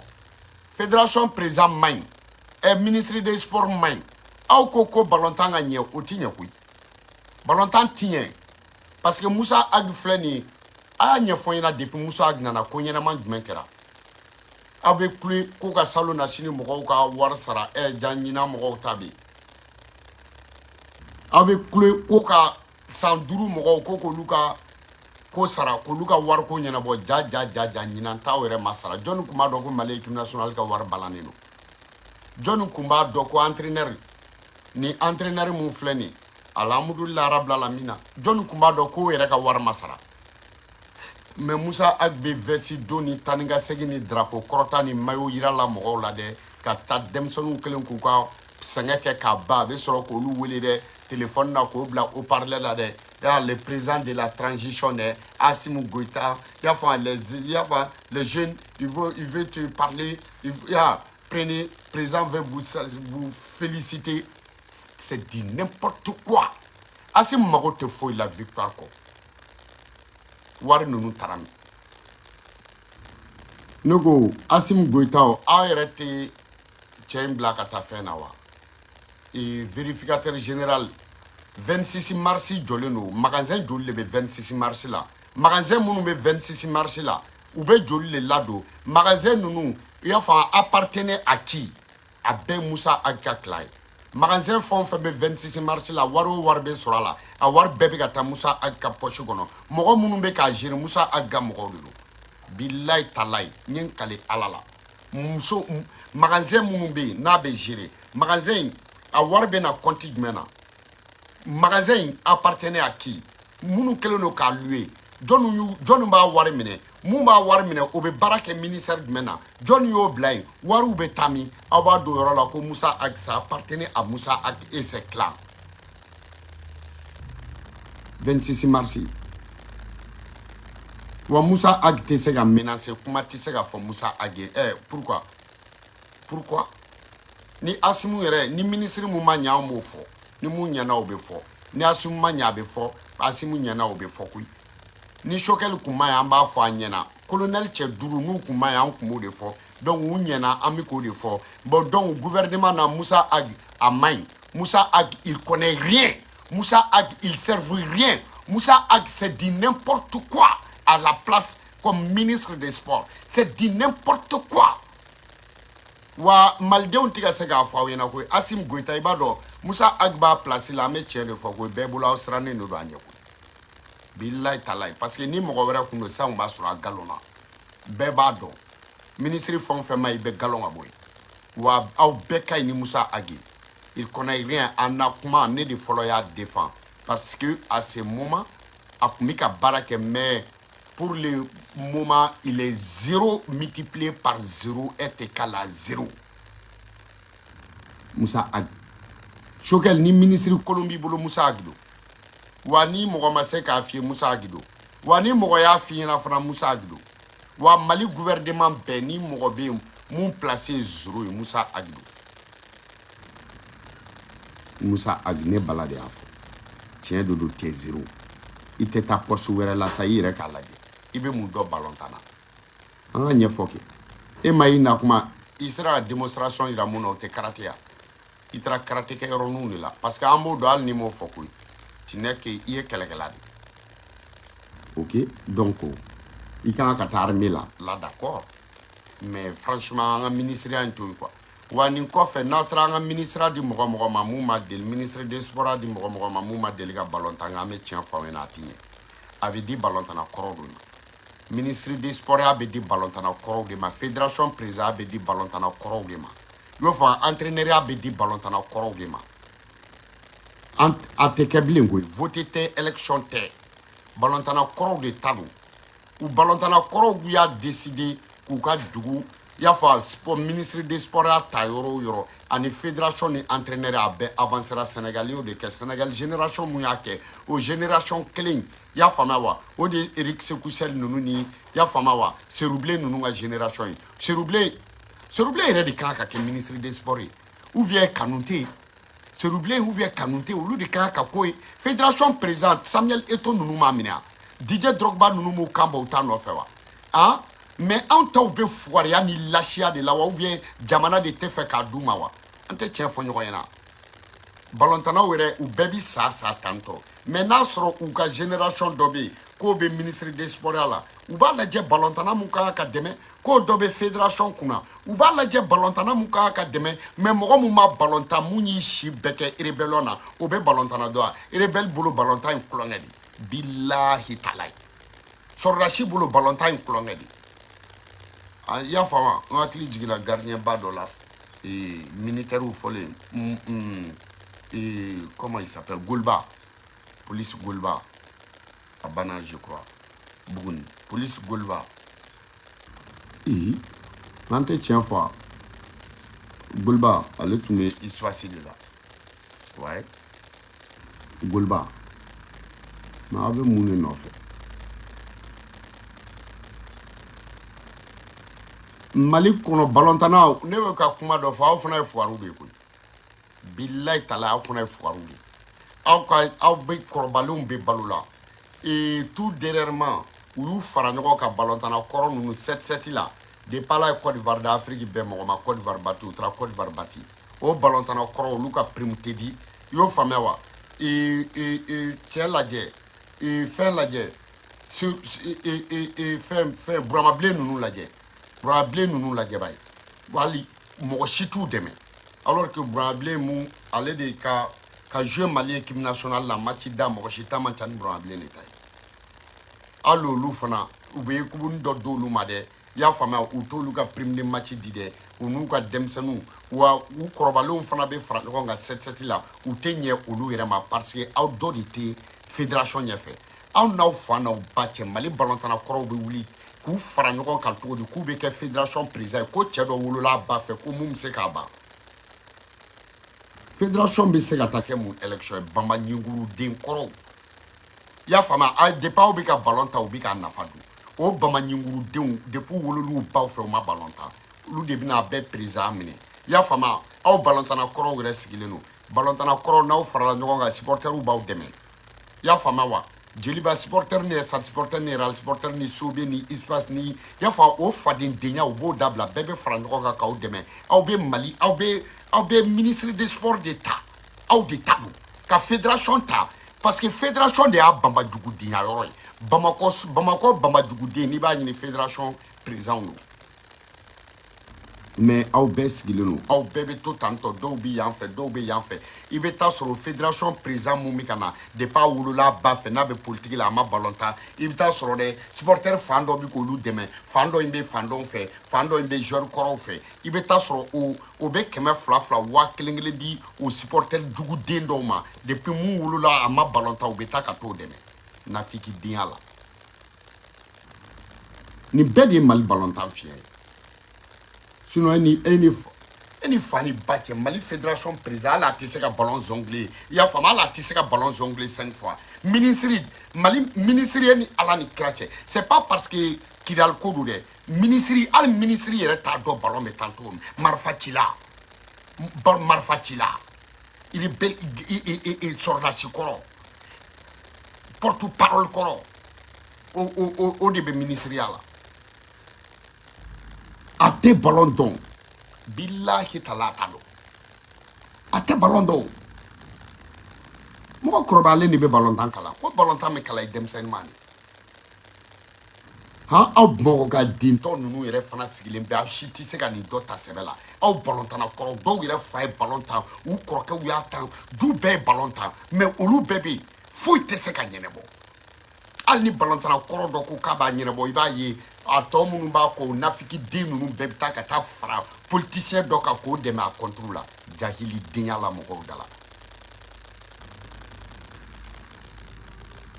fédération président man ɲi, ministre des sports man ɲi. Aw ko ko balontan ka ɲɛ, o ti ɲɛ koyi. Balontan ti ɲɛ, parce que Musa Ag filɛ nin ye, a y'a ɲɛfɔ n ɲɛna, depuis Musa Ag nana, ko ɲɛnama jumɛn kɛra? Aw bɛ kule ko ka salon na sini mɔgɔw ka wari sara, ja ɲinan mɔgɔw ta bɛ yen. Aw bɛ kule ko ka san 5 mɔgɔw ko k'olu ka ko sara, k'olu ka wariko ɲɛnabɔ. Ja ja ja ja, ɲinan t'aw yɛrɛ ma sara. Jɔnni tun b'a dɔn ko Mali équipe nationale ka wari balannen don? Jɔnni tun b'a dɔn ko entraîneur ni entraîneur mun filɛ nin ye, alhamdulilayi rabbil alamina, jɔnni tun b'a dɔn k'o yɛrɛ ka wari ma sara? Mais Musa Ag bɛ veste don ni taa ni ka segin ni drapeau kɔrɔta ni maillot yira la mɔgɔw la dɛ, ka taa denmisɛnninw kelen k'u ka sɛgɛn kɛ k'a ban, a bɛ sɔrɔ k'olu wele dɛ téléphone na, k'o bila haut-parleur la dɛ. Ya le président de la transition dɛ, Assimi Goïta, i y'a fɔ les, i y'a fɔ les jeunes, il veut te parler, il, ya prenez, président veut vous féliciter. C'est du n'importe quoi. Assimi mago tɛ foyi la victoire kɔ. Wari ninnu taara min? Ne ko Assimi Goïta, o aw yɛrɛ tɛ cɛ in bila ka taa fɛn na wa? Vérificateur général, 26 mars jɔlen don. Magasin joli de bɛ 26 mars la? Magasin minnu bɛ 26 mars la, u bɛ joli de ladon? Magasin ninnu, i y'a fɔ, appartenait à qui? A bɛɛ Musa Ag ka tila ye. Magasin fɛn o fɛn bɛ 26 mars la, wari o wari bɛ sɔrɔ a la, a wari bɛɛ bɛ ka taa Musa Ag ka poche kɔnɔ. Mɔgɔ minnu bɛ k'a gérer, Musa Ag ka mɔgɔw de don. Bilayi talayi, n ye n kale Ala la, muso magasin minnu bɛ yen n'a bɛ gérer, magasin in a wari bɛ na compte jumɛn na? Magasin in appartenait à qui? Minnu kɛlen don k'a louer, jɔnni y'u, jɔnni b'a wari minɛ? Mun b'a wari minɛ? O bɛ baara kɛ ministère jumɛn na? Jɔnni y'o bila yen? Wariw bɛ taa min? Aw b'a don yɔrɔ la ko Musa Ag, ça appartenait à Musa Ag et ses clans. 26 mars wa, Musa Ag tɛ se ka menacer, kuma tɛ se ka fɔ Musa Ag ye. Pourquoi, pourquoi ni Asimu yɛrɛ ni ministre mun ma ɲɛ, an b'o fɔ, ni mun ɲɛna, o bɛ fɔ. Ni Asimu ma ɲɛ, a bɛ fɔ. Asimu ɲɛna, o bɛ fɔ koyi. Ni Choguel kun ma ɲi, an b'a fɔ a ɲɛna. Colonel cɛ 5 n'u kun ma ɲi, an kun b'o de fɔ. Donc u ɲɛna, an bɛ k'o de fɔ. Bon, donc gouvernement na, Musa Ag a man ɲi. Musa Ag, il connaît rien. Musa Ag, il serve rien. Musa Ag, c'est du n'importe quoi. À la place comme ministre des sports, c'est du n'importe quoi. Wa malidenw tɛ ka se k'a fɔ aw ɲɛna koyi. Assimi Goïta, i b'a dɔn Musa Ag b'a place la, an bɛ tiɲɛ de fɔ koyi. Bɛɛ bolo, aw sirannen de don a ɲɛ koyi, bilayi talayi, parce que ni mɔgɔ wɛrɛ kun don sisan, kun b'a sɔrɔ a galon na. Bɛɛ b'a dɔn ministre fɛn o fɛn ma, i bɛ galon ka bɔ yen. Wa aw bɛɛ ka ɲi ni Musa Ag ye. Il connaît rien. En na kuma, ne de fɔlɔ y'a défend, parce que à ce moment a kun bɛ ka baara kɛ, mais pour le moment il est zéro multiplié par zéro est égal à zéro. Musa Ag Choguel, ni ministre kolon b'i bolo, Musa Ag don. Wa ni mɔgɔ ma se k'a f'i ye, Musa Ag don. Wa ni mɔgɔ y'a f'i ɲɛna fana, Musa Ag don. Wa Mali gouvernement bɛɛ, ni mɔgɔ bɛ yen mun place ye zéro ye, Musa Ag don. Musa Ag, ne Bala de y'a fɔ, tiɲɛ de don. Tɛ zéro, i tɛ taa poste wɛrɛ la sa, i yɛrɛ k'a lajɛ i bɛ mun dɔn balontan na. An ka ɲɛfɔ kɛ e ma, i na kuma, i sera ka démonstration yira mun na, o tɛ karaté ya. I taara karaté kɛ yɔrɔninw de la, parce que an b'o dɔn, hali ni m'o fɔ koyi, tu n'es que i ye kɛlɛkɛla de. Ok, donc i kan ka taa armée la la, d'accord, mais franchement an ka ministère in to yen quoi. Wa nin kɔfɛ, n'aw taara an ka ministère di mɔgɔ mɔgɔ ma mun ma deli, ministre des sports di mɔgɔ mɔgɔ ma mun ma deli ka balontan kɛ, an bɛ tiɲɛ fɔ aw ɲɛna, a ti ɲɛ. A bɛ di balontanna kɔrɔw de ma. Ministre des sports bɛ di balontanna kɔrɔw de ma. Fédération président bɛ di balontanna kɔrɔw de ma. I b'a fɔ entraîneur bɛ di balontanna kɔrɔw de ma. An a tɛ kɛ bilen koyi, vote tɛ, élection tɛ, balontanna kɔrɔw de ta don. U balontanna kɔrɔw y'a décider k'u ka dugu, i y'a fɔ sport, ministre des sports y'a ta yɔrɔ o yɔrɔ, ani fédération ni entraîneur, a bɛɛ avancera. Sénégal y'o de kɛ. Sénégal génération mun y'a kɛ, o génération kelen, i y'a faamuya wa, o de ye Eric Sékou Chelle ninnu ni, i y'a faamuya wa, Serubilen ninnu ka génération ye. Serubilen, Serubilen yɛrɛ de kan ka kɛ ministre des sports ye, ou bien Kanute. Serubilen ou bien Kanute, olu de kan ka ko ye fédération président. Samuel Eto'o ninnu m'a minɛ wa? Didier Drogba ninnu m'u kan bɔ u ta nɔfɛ wa? Ah, mais anw taw bɛ fugariya ni lasiya de la wa, ou bien jamana de tɛ fɛ k'a d'u ma wa? An tɛ tiɲɛ fɔ ɲɔgɔn ɲɛna. Balontannaw yɛrɛ, u bɛɛ bi sa sa tantɔ. Mais n'a sɔrɔ u ka génération dɔ bɛ yen k'o bɛ ministre des sports la, u b'a lajɛ balontanna mun kan ka dɛmɛ, k'o dɔ bɛ fédération kunna, u b'a lajɛ balontanna mun kan ka dɛmɛ. Mais mɔgɔ mun ma balontan, mun y'i si bɛɛ kɛ rébellion na, o bɛ balontanna dɔn wa? Rebelle bolo, balontan in kulonkɛ de. Bilahi talayi, sɔrɔdasi bolo, balontan in kulonkɛ de. I y'a faamu? N hakili jiginna gardien ba dɔ la, militaire fɔlen, comment il s'appelle, Golba, police Golba, a banna, je crois, Buguni, police Golba. Ee, n'an tɛ tiɲɛ fɔ, Golba, ale tun bɛ USFAS de la. Ouais, Golba. Mais aw bɛ mun de nɔfɛ Mali kɔnɔ balontannaw? Ne bɛ ka kuma dɔ fɔ, aw fana ye fuwariw de ye koyi. Bilayi tala, aw fana ye fuwariw de ye. Aw ka aw bɛ kɔrɔbalenw bɛ balo la. Et tout dernièrement, u y'u fara ɲɔgɔn kan, balontanna kɔrɔ ninnu, 7-7 la. Depuis ala ye Côte d'Ivoire da Afrique bɛɛ, mɔgɔ ma Côte d'Ivoire bati, u taara Côte d'Ivoire bati. O balontanna kɔrɔ, olu ka prime tɛ di. I y'o faamuya wa? Cɛ lajɛ, fɛn lajɛ, fɛn fɛn Buramabilen ninnu lajɛ, Buramabilen ninnu lajɛ ba ye, hali mɔgɔ si t'u dɛmɛ. Alors que Buramabilen mun, ale de ka jouer Mali équipe nationale la, match da mɔgɔ si ta man ca ni Buramabilen de ta ye. Hali olu fana, u bɛ kubuni dɔ d'olu ma dɛ. I y'a faamuya? U t'olu ka prime de match di dɛ, u n'u ka denmisɛnninw wa u kɔrɔbalenw fana bɛ fara ɲɔgɔn kan 7-7 la. U tɛ ɲɛ olu yɛrɛ ma, parce que aw dɔ de tɛ fédération ɲɛfɛ. Aw n'aw fa n'aw ba cɛ, Mali balontanna kɔrɔw bɛ wuli k'u fara ɲɔgɔn kan cogo di k'u bɛ kɛ fédération président ye, ko cɛ dɔ wolola a ba fɛ, ko mun bɛ se k'a ban? Fédération bɛ se ka taa kɛ mun élection ye? Bama ɲinguruden kɔrɔw, i y'a faamuya? A depuis aw bɛ ka ballon ta, u bɛ k'a nafa dun. O bama ɲingurudenw, depuis u wolol'u baw fɛ, u ma ballon ta, olu de bɛna a bɛɛ président minɛ. I y'a faamuya? Aw balontanna kɔrɔw yɛrɛ sigilen don. Balontanna kɔrɔw, n'aw farala ɲɔgɔn kan, supporteriw b'aw dɛmɛ. I y'a faamuya wa? Joliba supporter ni Stade supporter ni Real supporter ni Sobe ni USFAS ni, i y'a faamu, o fadendenya, u b'o dabila. Bɛɛ bɛ fara ɲɔgɔn kan k'aw dɛmɛ. Aw bɛ Mali, aw bɛ ministre des sports de ta, aw de ta don ka fédération ta, parce que fédération de y'a banbajugudenya yɔrɔ ye. Bamakɔ, Bamakɔ banbajuguden, n'i b'a ɲini, fédération président don. Mais aw bɛɛ sigilen don, aw bɛɛ bɛ to tantɔ, dɔw bɛ yan fɛ, dɔw bɛ yan fɛ. I bɛ taa sɔrɔ fédération président mun bɛ ka na, depuis a wolola a ba fɛ, n'a bɛ politique la, a ma ballon ta. I bɛ taa sɔrɔ dɛ, supporter fan dɔ bɛ k'olu dɛmɛ, fan dɔ in bɛ fan dɔ fɛ, fan dɔ in bɛ joueur kɔrɔw fɛ. I bɛ taa sɔrɔ o bɛ kɛmɛ fila fila, 1000 kelen di o supporter juguden dɔw ma. Depuis mun wolola, a ma ballon ta, u bɛ taa ka t'o dɛmɛ nafikidenya la. Nin bɛɛ de ye Mali ballon tan fiɲɛ ye. Sinon e ni fa ni ba cɛ, Mali fédération président, hali a tɛ se ka ballon jongler. I y'a faamu? Hali a tɛ se ka ballon jongler cinq fois. Ministre, Mali ministre ye, ni Ala ni kira cɛ, c'est pas parce que Kidali ko don dɛ. Ministre, hali ministre yɛrɛ t'a dɔn ballon bɛ tan cogo min. Marifa cila, marifa cila, rebelle, sɔrɔdasi kɔrɔ, porte parole kɔrɔ, o de bɛ ministeriya la. A tɛ ballon dɔn, bilahi tala, a t'a dɔn, a tɛ ballon dɔn. Mɔgɔ kɔrɔbayalen de bɛ ballon tan kalan. Ko ballon tan bɛ kalan i denmisɛnnin ma de. Han, aw Bamakɔ ka dentɔ ninnu yɛrɛ fana sigilen bɛ, aw si tɛ se ka nin dɔ ta sɛbɛ la. Aw balontanna kɔrɔ dɔw yɛrɛ fa ye ballon tan, u kɔrɔkɛw y'a tan, du bɛɛ ye ballon tan, mais olu bɛɛ bɛ yen, foyi tɛ se ka ɲɛnabɔ. Hali ni balontanna kɔrɔ dɔ ko k'a b'a ɲɛnabɔ, i b'a ye a tɔ minnu b'a kɔ, o nafiki den ninnu bɛɛ bɛ taa ka taa fara politicien dɔ kan k'o dɛmɛ a contre la, jahilidenya la mɔgɔw da la.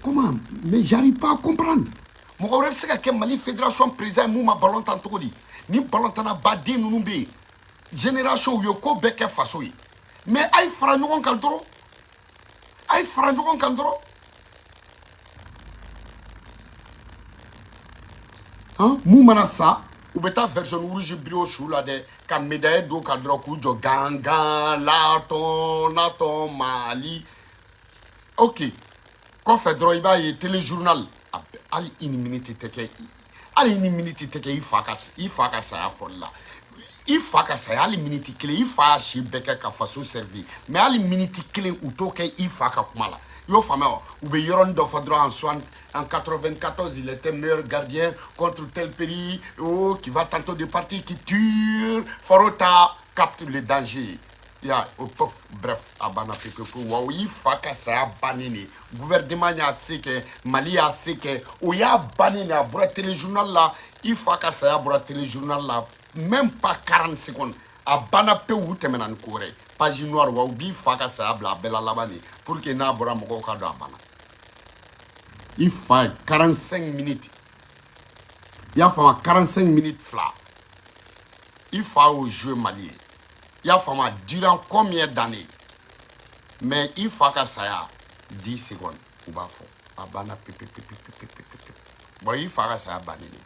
Comment? Mais j'arrive pas à comprendre. Mɔgɔ wɛrɛ bɛ se ka kɛ Mali fédération président ye mun ma ballon tan cogo di? Ni ballon tanna baden ninnu bɛ yen, génération, u ye ko bɛɛ kɛ faso ye. Mais a ye fara ɲɔgɔn kan dɔrɔn, a ye fara ɲɔgɔn kan dɔrɔn. Han, mun mana sa U bɛ taa version rouge biri o su la dɛ, ka médaille don ka dɔrɔn k'u jɔ gangan latɔn natɔn Mali. Ok, kɔfɛ dɔrɔn i b'a ye téléjournal, hali une minute tɛ kɛ, hali une minute tɛ kɛ i fa ka saya fɔli la. I fa ka saya, hali miniti kelen, i fa y'a si bɛɛ kɛ ka faso servir, mais hali miniti kelen u t'o kɛ i fa ka kuma la. I y'o faamuya wa? U bɛ yɔrɔnin dɔ fɔ dɔrɔn, en soit en 94, il était meilleur gardien contre tel pays, oh, qui va tantôt de partir, qui tire, Farota capte le danger ya o pof. Bref, a banna pewu pewu. Wa o y'i fa ka saya bannen de. Gouvernement y'a se kɛ, Mali y'a se kɛ, o y'a bannen de. A bɔra téléjournal la, i fa ka saya bɔra téléjournal la, même pas 40 secondes, a banna pewu. U tɛmɛna ni ko wɛrɛ ye, page noire. Wa u b'i fa ka saya bila a bɛɛ la laban de, pour que n'a bɔra, mɔgɔw ka dɔn a banna. I fa ye 45 minutes, i y'a faamu, 45 minutes fila i fa y'o joué Mali ye, i y'a faamu, durant combien d'années? Mais i fa ka saya, 10 secondes, u b'a fɔ a banna pepe pepe pepe pepe pepe. Bon, i fa ka saya bannen de,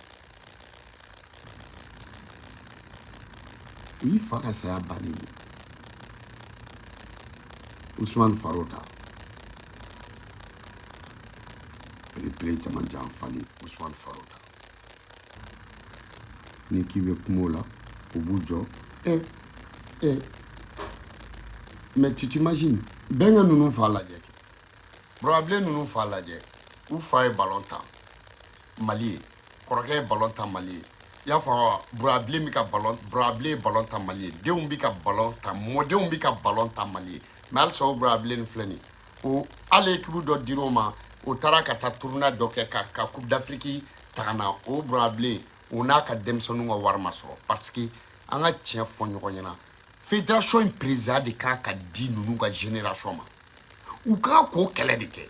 i fa ka saya bannen de. Ousmane Farota, belebele jamanjan fali, Ousmane Farota, ni k'i bɛ kuma o la, u b'u jɔ. Eh eh, mais tu t'imagines, bɛnkɛ ninnu fa lajɛ kɛ, Burabilen ninnu fa lajɛ, u fa ye ballon tan Mali ye, kɔrɔkɛ ye ballon tan Mali ye, i y'a fɔ. Burabilen bɛ ka ballon, Burabilen ye ballon tan Mali ye, denw bɛ ka ballon tan, mɔdenw bɛ ka ballon tan Mali ye. Mais halisa o Burabilen filɛ nin ye, o hali équipe dɔ dir'o ma, o taara ka taa tournoi dɔ kɛ ka Coupe d'Afrique ta ka na, o Burabilen o n'a ka denmisɛnninw ka wari ma sɔrɔ. Parce que an ka tiɲɛ fɔ ɲɔgɔn ɲɛna, fédération in président de kan ka di ninnu ka génération ma. U kan k'o kɛlɛ de kɛ,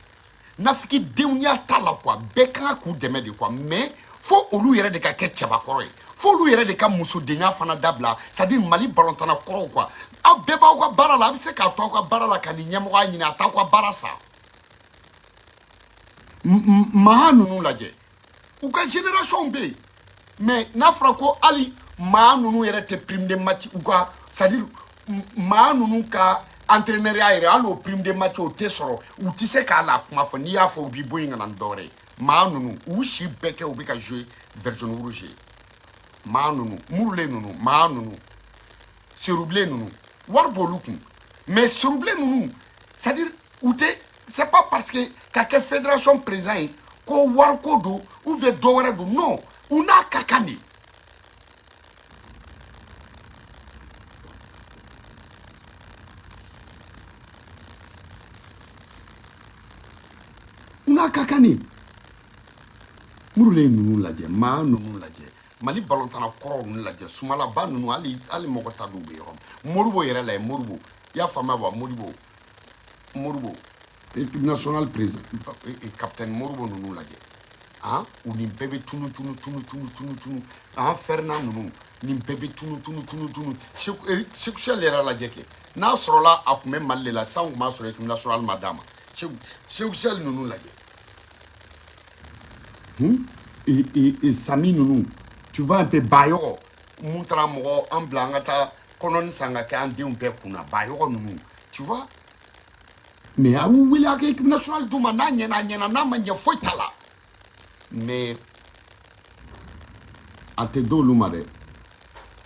nafiki denwya t'a la quoi. Bɛɛ kan k'u dɛmɛ de quoi, mais fo olu yɛrɛ de ka kɛ cɛbakɔrɔ ye, fo olu yɛrɛ de ka musodenya fana dabila. C'est à dire Mali balontanna kɔrɔw quoi, aw bɛɛ b'aw ka baara la, a bɛ se k'a to aw ka baara la ka nin ɲɛmɔgɔya ɲini, a t'aw ka baara sa. Maa ninnu lajɛ, u ka génération bɛ yen, mais n'a fɔra ko hali maa ninnu yɛrɛ tɛ prime de match u ka, c'est à dire maa ninnu ka entraîneur ya yɛrɛ, hali o prime de match o tɛ sɔrɔ, u tɛ se k'a la kuma fɔ. N'i y'a fɔ, u b'i bɔ yen ka na ni dɔwɛrɛ ye. Maa ninnu, u si bɛɛ kɛ u bɛ ka jouer version rouge ye. Maa ninnu, murulen ninnu, maa ninnu, serubilen ninnu, wari b'olu kun, mais serubilen ninnu, c'est à dire u tɛ, c'est pas parce que ka kɛ fédération président ye ko wariko don ou bien dɔ wɛrɛ don. Non, u n'a ka kan de. U n'a ka kan de. Murulen ninnu lajɛ, maa ninnu lajɛ, Mali balontanna kɔrɔw ninnu lajɛ, sumalaba ninnu, hali mɔgɔ ta dɔw bɛ yɔrɔ min. Moribo yɛrɛ lajɛ, Moribo, i y'a faamuya wa? Moribo, Moribo, équipe nationale président, capitaine Moribo ninnu lajɛ, han, u nin bɛɛ bɛ tunu tunu tunu tunu tunu tunu. Han, Ferdinand ninnu, nin bɛɛ bɛ tunu tunu tunu tunu. Seku Sɛli yɛrɛ lajɛ kɛ, n'a sɔrɔla a tun bɛ Mali de la sisan, tun b'a sɔrɔ équipe nationale ma d'a ma. Seku Sɛli ninnu lajɛ, et Sami ninnu, tu vois un peu. Bayɔgɔ mun taara mɔgɔ an bila an ka taa kɔnɔni san ka kɛ an denw bɛɛ kunna, Bayɔgɔ ninnu, tu vois. Mais a y'u wele a ka équipe nationale d'u ma, n'a ɲɛna, a ɲɛna, n'a ma ɲɛ, foyi t'a la. Mais a tɛ d'olu ma dɛ.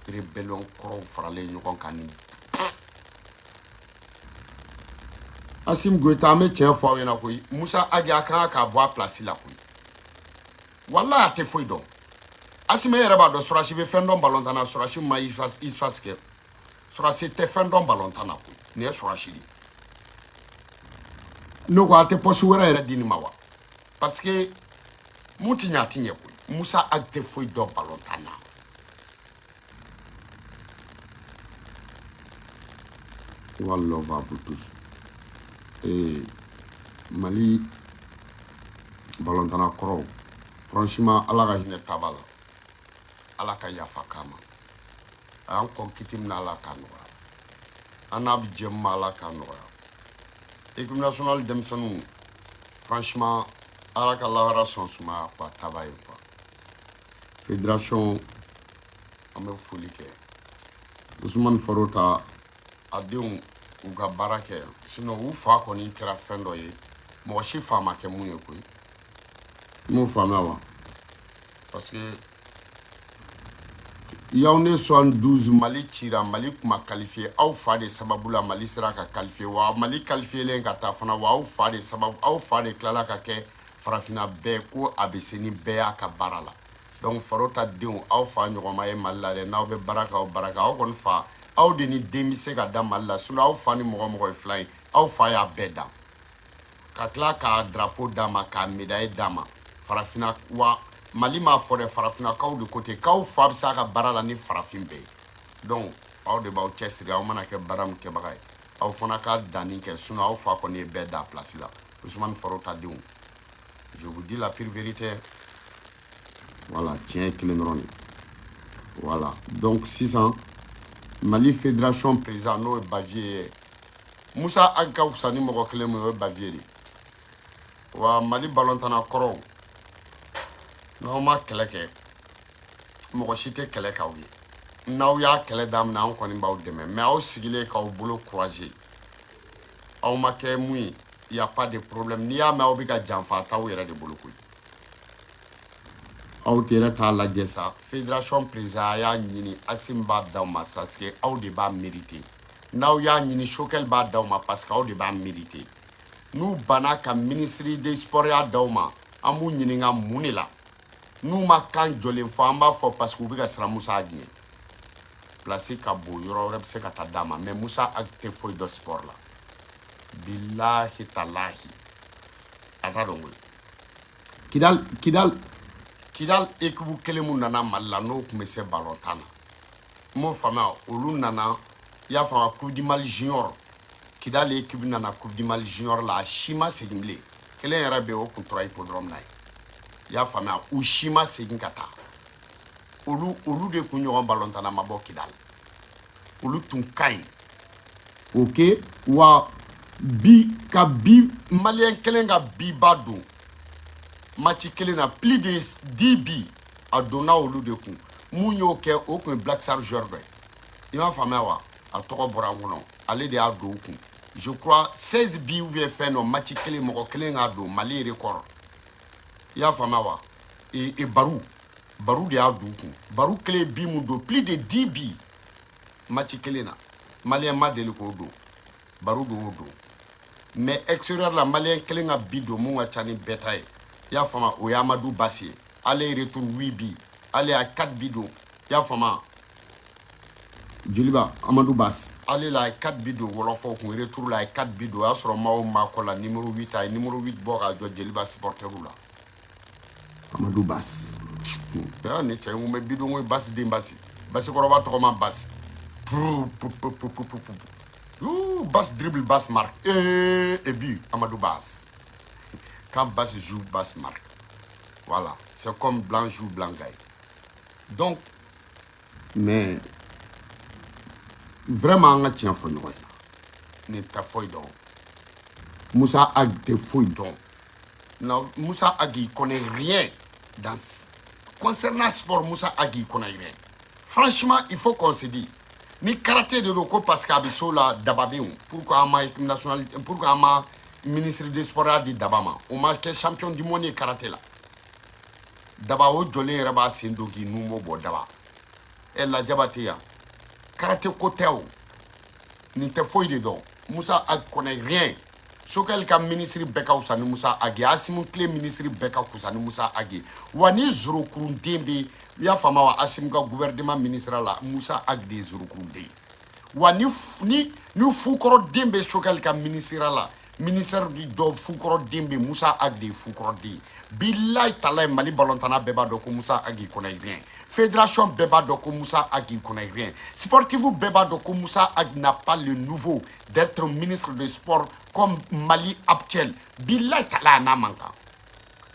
Rébellion kɔrɔw faralen ɲɔgɔn kan ni Assimi Goïta, an bɛ tiɲɛ fɔ aw ɲɛna koyi. Musa Agi, a kan k'a bɔ a place la koyi. Walahi, a tɛ foyi dɔn. Assimi e yɛrɛ b'a dɔn, Surasi bɛ fɛn dɔn balontan na. Surasi ma ISFAS kɛ, Surasi tɛ fɛn dɔn balontan na koyi. Nin ye Surasi de ye. Ne ko a tɛ poste wɛrɛ yɛrɛ di nin ma wa? Parce que mun ti ɲɛ, a ti ɲɛ koyi. Musa Agi tɛ foyi dɔn balontan na. One love à vous tous. Et Mali balontanna kɔrɔw, franchement, Ala ka hinɛ taba la, Ala ka yafa k'a ma. A y'an kɔn kiti min na, Ala k'a nɔgɔya. An n'a bɛ jɛ min ma, Ala k'a nɔgɔya. Équipe nationale denmisɛnninw, franchement, Ala ka lahara sɔn sumaya quoi, taba ye quoi. Fédération An bɛ foli kɛ Usumani Farota a denw, u ka baara kɛ, sinon u fa kɔni kɛra fɛn dɔ ye, mɔgɔ si fa ma kɛ mun ye koyi. I m'o faamuya wa? Parce que Yaoundé 72, Mali cira, Mali kuma qualifié, aw fa de sababu la Mali sera ka qualifié. Wa Mali qualifiélen ka taa fana wa, aw fa de sababu, aw fa de tilala ka kɛ farafinna bɛɛ ko a bɛ se ni bɛɛ y'a ka baara la. Donc Farota denw, aw fa ɲɔgɔnma ye Mali la dɛ. N'aw bɛ baara kɛ, aw baara kɛ, aw kɔni fa, aw de ni den bɛ se ka da Mali la. Sinon aw fa ni mɔgɔ mɔgɔ ye filan ye, aw fa y'a bɛɛ dan ka tila k'a drapeau d'a ma, k'a médaille d'a ma farafinna. Wa Mali m'a fɔ dɛ, farafinnakaw de ko ten k'aw fa bɛ se a ka baara la ni farafin bɛɛ ye. Donc aw de b'aw cɛsiri, aw mana kɛ baara min kɛbaga ye, aw fana ka danni kɛ. Sinon aw fa kɔni ye bɛɛ da place la. Usumani Farota denw, je vous dis la pure vérité, voilà, tiɲɛ ye kelen dɔrɔn de. Voilà, donc sisan Mali fédération président, n'o ye Bavier ye, Musa Ag ka fisa ni mɔgɔ kelen min ye, o ye Bavier de. Wa Mali balontanna kɔrɔw, n'aw ma kɛlɛ kɛ, mɔgɔ si tɛ kɛlɛ k'aw ye. N'aw y'a kɛlɛ daminɛ, an kɔni b'aw dɛmɛ. Mais aw sigilen k'aw bolo croiser, aw ma kɛ mun ye, y a pas de problème. N'i y'a mɛn aw bɛ ka janfa, t'aw yɛrɛ de bolo koyi. Aw yɛrɛ t'a lajɛ sa, fédération président, a y'a ɲini, Asim b'a d'aw ma parce que aw de b'a mérité. N'aw y'a ɲini, Choguel b'a d'aw ma parce que aw de b'a mérité. N'u banna ka ministre de sport ya d'aw ma, an b'u ɲininka mun de la. N'u ma kan jɔlen fɔ, an b'a fɔ parce que u bɛ ka siran Musa Ag ɲɛ. Place ka bon, yɔrɔ wɛrɛ bɛ se ka taa d'a ma. Mais Musa Ag tɛ foyi dɔn sport la, bilahi talahi, a t'a dɔn koyi. Kidal, Kidal, Kidal équipe kelen mun nana Mali la, n'o tun bɛ se ballon tan na, n m'o faamuya. Olu nana, i y'a faamu, Coupe du Mali junior. Kidal équipe nana Coupe du Mali junior la, a si ma segin bilen. Kelen yɛrɛ bɛ yen, o kun tora hippodrome na yen, i y'a faamuya. U si ma segin ka taa. Olu de kun ɲɔgɔn balontanna ma bɔ Kidal, olu tun ka ɲi. Ok, wa bi ka bi maliyɛn kelen ka bi ba don match kelen na, plus de 10 bi a donna olu de kun. Mun y'o kɛ? O kun ye Black Star joueur dɔ ye, i m'a faamuya wa? A tɔgɔ bɔra n kɔnɔ, ale de y'a don o kun. Je crois 16 bi ou bien fɛn dɔ, match kelen, mɔgɔ kelen k'a don, Mali record, i y'a faamuya wa? Et Baru de y'a don u kun. Baru kelen bi mun don, plus de 10 bi match kelen na, maliyɛn ma deli k'o don, Baru de y'o don. Mais extérieur la, maliyɛn kelen ka bi don mun ka ca ni bɛɛ ta ye, i y'a faamu, o ye Amadu Basi ye. Ale ye retour 8 bi, ale y'a 4 bi don, i y'a faamu, Joliba Amadu Basi, ale la a ye 4 bi don wɔlɔfɔw kun. Retour la, a ye 4 bi don, o y'a sɔrɔ maaw maa kɔ la numéro 8, a ye numéro 8 bɔ k'a jɔ Joliba supporterw la. Amadu Basi ya ni cɛ in kun bɛ bi don ko Basi den Basi, Basikɔrɔba tɔgɔ ma Basi. Pou, pou, pou, pou, pou, pou, pou. Ouh, Basse dribble, Basse marque. Et but, Amadou Basse. Quand Basse joue, Basse marque. Voilà. C'est comme blanc joue, blanc gagne. Donc, mais vraiment, an ka tiɲɛ fɔ ɲɔgɔn ye, nin tɛ foyi dɔn. Musa Ag tɛ foyi dɔn. Non, Moussa Ag, il connaît rien dans concernant sport. Moussa Ag, il connaît rien. Franchement, il faut qu'on se dise. Ni karaté de don ko parce que a bɛ so la, Daba bɛ yen. Pourquoi an ma équipe nationale, pourquoi an ma ministre des sports y'a di Daba ma? O ma kɛ champion du monde ye karaté la. Daba o jɔlen yɛrɛ b'a sen don k'i nun bɔ Daba ɛ lajaba tɛ yan. Karaté ko tɛ o, nin tɛ foyi de dɔn. Musa Ag connaît rien. Choguel ka ministre bɛɛ ka fisa ni Musa Ag ye. Asimu tile ministre bɛɛ ka fisa ni Musa Ag ye. Wa ni zorokurunden bɛ, i y'a faamu wa, Asimu ka gouvernement ministre la, Musa Ag de ye zorokurunden. Wa ni fukɔrɔden bɛ Choguel ka ministre la, ministère dɔ fukɔrɔden bɛ, Musa Ag de ye fukɔrɔden. Bilayi talayi, Mali balontanna bɛɛ b'a dɔn ko Musa Ag connaît rien. Fédération bɛɛ b'a dɔn ko Musa Ag connaît rien. Sportif bɛɛ b'a dɔn ko Musa Ag n'a pas le niveau d'être ministre de sport comme Mali actuel. Bilayi talayi, a n'a man kan.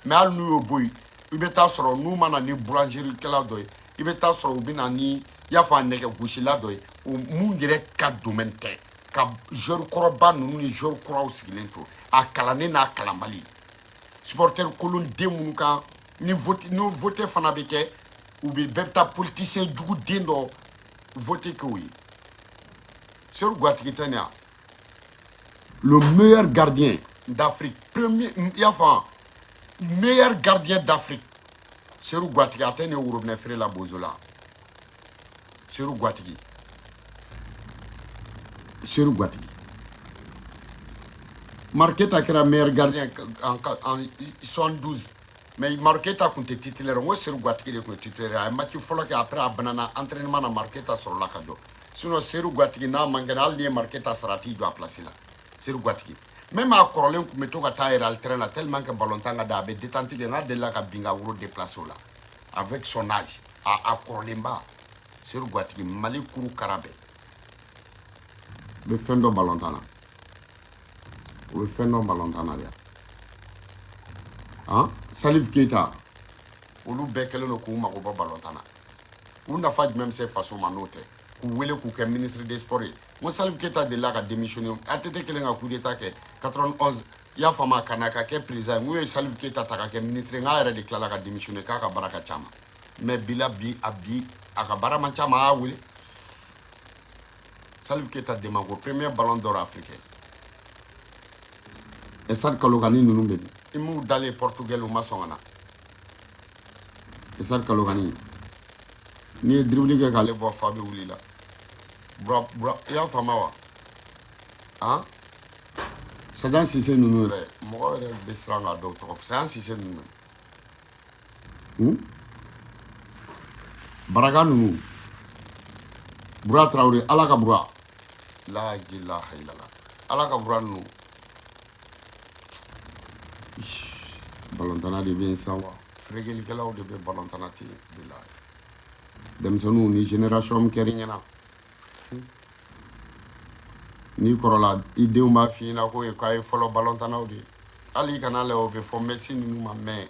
Mais hali n'u y'o bɔ yen, i bɛ taa sɔrɔ n'u ma na ni boulangerie kɛla dɔ ye, i bɛ taa sɔrɔ u bɛ na ni, i y'a fɔ, a nɛgɛgosila dɔ ye, o mun yɛrɛ ka domaine tɛ, ka joueur kɔrɔba ninnu ni joueur kuraw sigilen to, a kalannen n'a kalanbali, supporter kolonden minnu kan ni vote, ni vote fana bɛ kɛ. U bɛ bɛɛ bɛ taa politicien jugu den dɔ voter k'o ye. Seru Guatigi tɛ nin ya, le meilleur gardien d'Afrique, premier, i y'a faamu, meilleur gardien d'Afrique, Seru Guatigi. A tɛ nin worobinɛ feere la Bozo la. Seru Guatigi, Seru Guatigi. Marqueta kɛra meilleur gardien en 72, mais Marqueta tun tɛ titulaire. N ko Seru Guatigi de tun ye titulaire. A ye match fɔlɔ kɛ, après a banana entraînement na, Marqueta sɔrɔla ka jɔ. Sinon Seru Guatigi n'a man kɛnɛ, hali n'i ye Marqueta sara, a t'i jɔ a place la. Seru Guatigi, même a kɔrɔlen tun bɛ to ka taa yɛrɛ terrain na, tellement que ballon tan ka di, a bɛ détente kɛ. N'a delila ka bin ka woro déplacer o la avec son âge, a kɔrɔlenba. Seru Guatigi, Mali kuru kara bɛɛ bɛ fɛn dɔ ballon tan na, o bɛ fɛn dɔn ballon tan na de. Han, Salif Keita, olu bɛɛ kɛlen don k'u mago bɔ ballon tan na. U nafa jumɛn bɛ se faso ma n'o tɛ k'u wele k'u kɛ ministre des sports ye? N ko Salif Keita delila ka démissionner. ATT kɛlen ka coup d'état kɛ 91, i y'a faamu, ka na ka kɛ président ye. N k'u ye Salif Keita ta ka kɛ ministre ye, n k'a yɛrɛ de tilala ka démissionner k'a ka baara ka ca ma. Mais bi la, bi a bi a ka baara man ca ma, a y'a wele. Salif Keita Demako, premier ballon d'or africain. Esad Kalokani ninnu bɛ min? I m'u dalen Portugal, u ma sɔn ka na. Esad Kalokani, n'i ye dribble kɛ k'ale bɔ, fa bɛ wuli la. Bura bura, i y'a faamu wa? Han, Sajan Sise ninnu yɛrɛ, mɔgɔ yɛrɛ bɛ siran k'a dɔw tɔgɔ fɔ. Sajan Sise ninnu, Baraka ninnu, Bura Tarawele, Ala ka Bura, la ilaha illallah, Ala ka Bura ninnu. Balɔntana de bɛ yen sisan wa, feerekelikɛlaw de bɛ balɔntana ten de la. Denmisɛnninw ni génération min kɛr'i ɲɛna, n'i kɔrɔla, i denw b'a f'i ɲɛna ko ye k'a ye fɔlɔ balɔntanaw de ye. Hali i kana lajɛ, o bɛ fɔ Messi ninnu ma, mais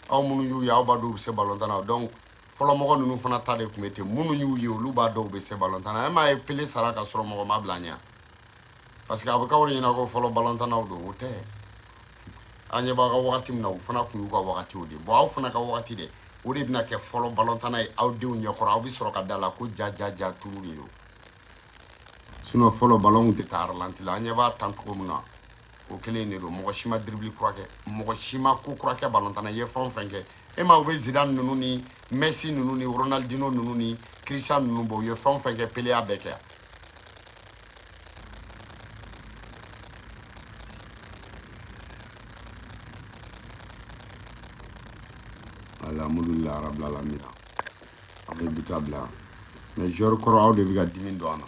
aw minnu y'u ye, aw b'a dɔn u bɛ se balɔntana. Donc fɔlɔmɔgɔ ninnu fana ta de tun bɛ ten. Minnu y'u ye, olu b'a dɔn u bɛ se balɔntana. E m'a ye, Pele sara ka sɔrɔ mɔgɔ ma bila ɲɛ, parce que a bɛ k'aw de ɲɛna ko fɔlɔ balɔntanaw don. O tɛ. An ɲɛ b'aw ka wagati min na, o fana tun y'u ka wagatiw de. Bon, aw fana ka wagati dɛ, o de bɛna kɛ fɔlɔ balɔntana ye aw denw ɲɛkɔrɔ. Aw bɛ sɔrɔ ka da la ko ja ja ja turu de don. Sinon fɔlɔ balon tɛ taa ralenti la. An ɲɛ b'a tan cogo min na, o kelen de don. Mɔgɔ si ma dribble kura kɛ, mɔgɔ si ma ko kura kɛ balontan na. I ye fɛn o fɛn kɛ, e ma, u bɛ Zidane ninnu ni Messi ninnu ni Ronaldinho ninnu ni Cristiano ninnu bɔ, u ye fɛn o fɛn kɛ, Pele y'a bɛɛ kɛ yan. Alhamdulilah rabbil alamina. An bɛ bi ta bila, mais joueur kɔrɔ, aw de bɛ ka dimi don an na.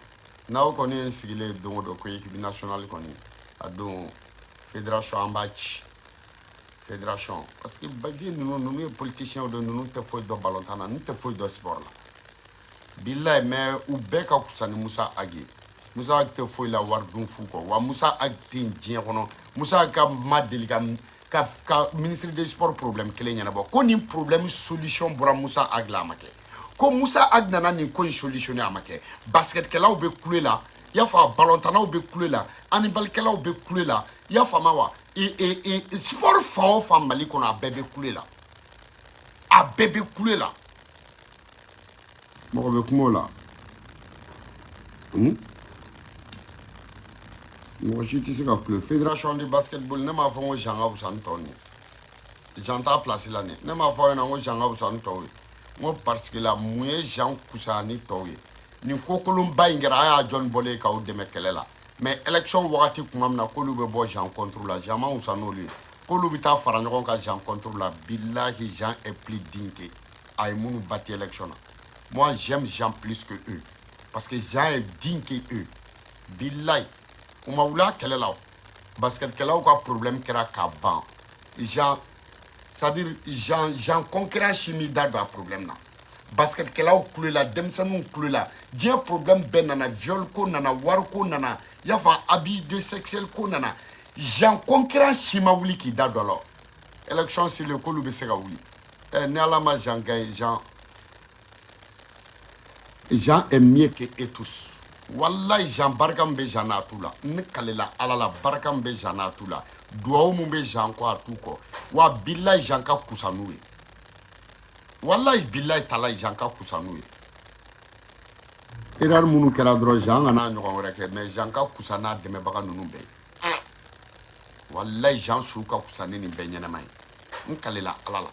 N'aw kɔni ye n sigilen don o don ko équipe nationale kɔni, a don fédération, an b'a ci fédération, parce que vieux ninnu ye politiciens de. Ninnu tɛ foyi dɔn ballon na, ninnu tɛ foyi dɔn sport la, bilayi. Mais u bɛɛ ka fisa ni Musa Agi ye. Musa Agi tɛ foyi la wari dun fu kɔ wa. Musa Agi tɛ yen diɲɛ kɔnɔ. Musa Agi ka ma deli ka ministre des sports problème kelen ɲɛnabɔ ko nin problème solution bɔra Musa Agi la, a ma kɛ. Ko Musa Agi nana nin ko in solutionner, a ma kɛ. Basketkɛlaw bɛ kule la, i y'a fɔ, balontannaw bɛ kule la, handballkɛlaw bɛ kule la, i y'a faamu wa? Sport fan o fan Mali kɔnɔ, a bɛɛ bɛ kule la, a bɛɛ bɛ kule la. Mɔgɔ bɛ kuma o la? Mɔgɔ si tɛ se ka kule. Fédération de basketball, ne m'a fɔ n ko Jean ka fisa ni tɔw ye. Jean t'a place la nin. Ne m'a fɔ aw ɲɛna n ko Jean ka fisa ni tɔw ye. N ko parce que la, mun ye Jean kusaya ni tɔw ye? Nin ko kolonba in kɛra, a y'a jɔn bɔlen k'aw dɛmɛ kɛlɛ la, mais élection wagati kuma min na k'olu bɛ bɔ Jean contre la, Jean ma wusa n'olu ye, k'olu bɛ taa fara ɲɔgɔn kan Jean contre la. Bilahi, Jean est plus digne que a ye minnu battu élection na. Moi, j'aime Jean plus que eux, parce que Jean est digne que eux. Bilahi, u ma wuli a kɛlɛ la o. Basketkɛlaw ka problème kɛra ka ban, Jean, c'est à dire Jean concurrent si m'i da don a problème na. Basketkɛlaw kulela, denmisɛnninw kulela, diɲɛ problème bɛɛ nana, viol ko nana, wari ko nana, i y'a fɔ, abus de sexuel ko nana. Jean concurrent si ma wuli k'i da don a la. Élection selen, k'olu bɛ se ka wuli. Ɛ, ni Ala ma Jean gagné, Jean est mieux que eux tous. Wallahi, Jean, barika min bɛ Jean na, a t'u la. Ne kalela Ala la, barika min bɛ Jean na, a t'u la. Duwawu min bɛ Jean kɔ, a t'u kɔ wa. Bilahi, Jean ka kusa n'u ye. Walayi, bilayi, talayi, Jean ka kusa n'u ye. Erreur minnu kɛra dɔrɔn, Jean kana ɲɔgɔn wɛrɛ kɛ, mais Jean ka kusa n'a dɛmɛbaga ninnu bɛɛ ye. Walayi, Jean su ka kusa ni nin bɛɛ ɲɛnama ye. N kalela Ala la,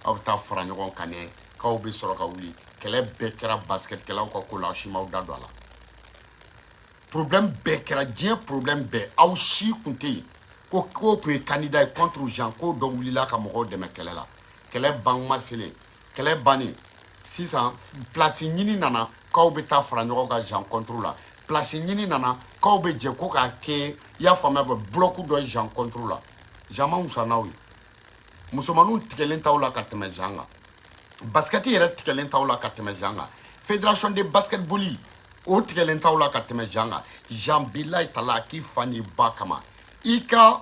aw bɛ taa fara ɲɔgɔn kan dɛ, k'aw bɛ sɔrɔ ka wuli. Kɛlɛ bɛɛ kɛra basketkɛlaw ka ko la, aw si m'aw da don a la. Problème bɛɛ kɛra, diɲɛ problème bɛɛ, aw si kun tɛ yen ko ko kun ye candidat ye contre Jean, ko dɔ wulila ka mɔgɔw dɛmɛ kɛlɛ la. Kɛlɛ ban kuma selen, kɛlɛ bannen sisan, place ɲini nana k'aw bɛ taa fara ɲɔgɔn kan Jean contre la. Place ɲini nana k'aw bɛ jɛ ko k'a kɛ, i y'a faamuya, bɔ bloc dɔ ye Jean contre la. Jean ma wusa n'aw ye. Musomaninw tigɛlen t'aw la ka tɛmɛ Jean kan. Basket yɛrɛ tigɛlen t'aw la ka tɛmɛ Jean kan. Fédération de basketball, o tigɛlen t'aw la ka tɛmɛ Jean kan. Jean, bilayi tala, k'i fa n'i ba kama, i ka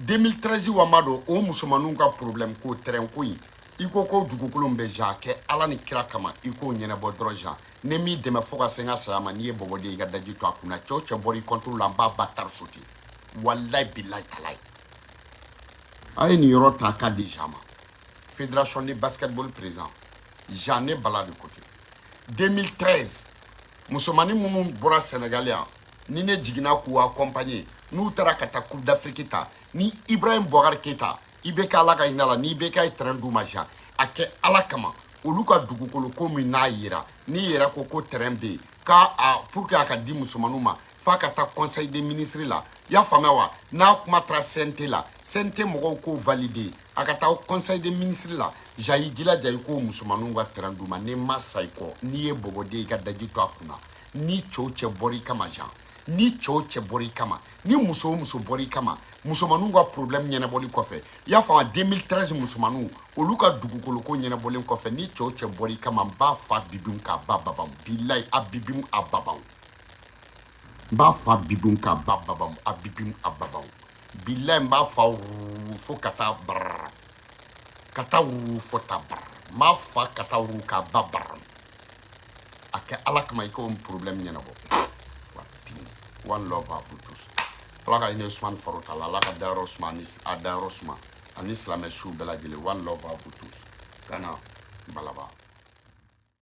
2013 wa ma don o musomaninw ka problème ko terrain ko in, i ko ko dugukolo bɛ Jean kɛ Ala ni kira kama, i k'o ɲɛnabɔ dɔrɔn. Jean, ne m'i dɛmɛ fo ka se n ka saya ma. N'i ye bɔbɔden, i ka daji to a kunna. Cɛw cɛ bɔra i contre la, n b'a ba tari sote. Walayi, bilayi talayi, a ye nin yɔrɔ ta k'a di Jean ma. Fédération de basketball président Jean, ne bala de côté 2013, musomanin minnu bɔra Sénégal yan ni ne jiginna k'u accompagner, n'u taara ka taa Coupe d'Afrique ta ni Ibrahim Boubacar Keita, i bɛ kɛ Ala ka hinɛ la, n'i bɛ k'a ye terrain d'u ma. Jean, a kɛ Ala kama, olu ka dugukolo ko min n'a yera, n'i yɛrɛ ko ko terrain bɛ yen k'a a pour que a ka di musomaninw ma, f'a ka taa conseil des ministres la, i y'a faamuya wa? N'a kuma taara CNT la, CNT mɔgɔw k'o valider, a ka taa conseil des ministres la. Jean, i jilaja i k'o musomaninw ka terrain d'u ma. N'i ma sa i kɔ, n'i ye bɔbɔden, i ka daji to a kunna. Ni cɛw cɛ bɔra i kama, Jean, ni cɛw cɛ bɔra i kama, ni muso o muso bɔra i kama, musomaninw ka problème ɲɛnabɔli kɔfɛ, i y'a faamu, 2013 musomaninw olu ka dugukolo ko ɲɛnabɔlen kɔfɛ, ni cɛw cɛ bɔra i kama, n b'a fa bibim k'a ba babam. Bilayi, a bibim a babam, n b'a fa bibim k'a ba babam, a bibim a babam. Bilayi, n b'a fa wuru fo ka taa barara, ka taa wuru fo ta barara, n b'a fa ka taa wuru k'a ba barara. A kɛ Ala kama, i k'o problème ɲɛnabɔ. One love à vous tous. Ala ka hinɛ Usumani Farota la, Ala ka dayɔrɔ suma ani a dayɔrɔ suma ani silamɛ siw bɛɛ lajɛlen. One love à vous tous. Gana Balaba.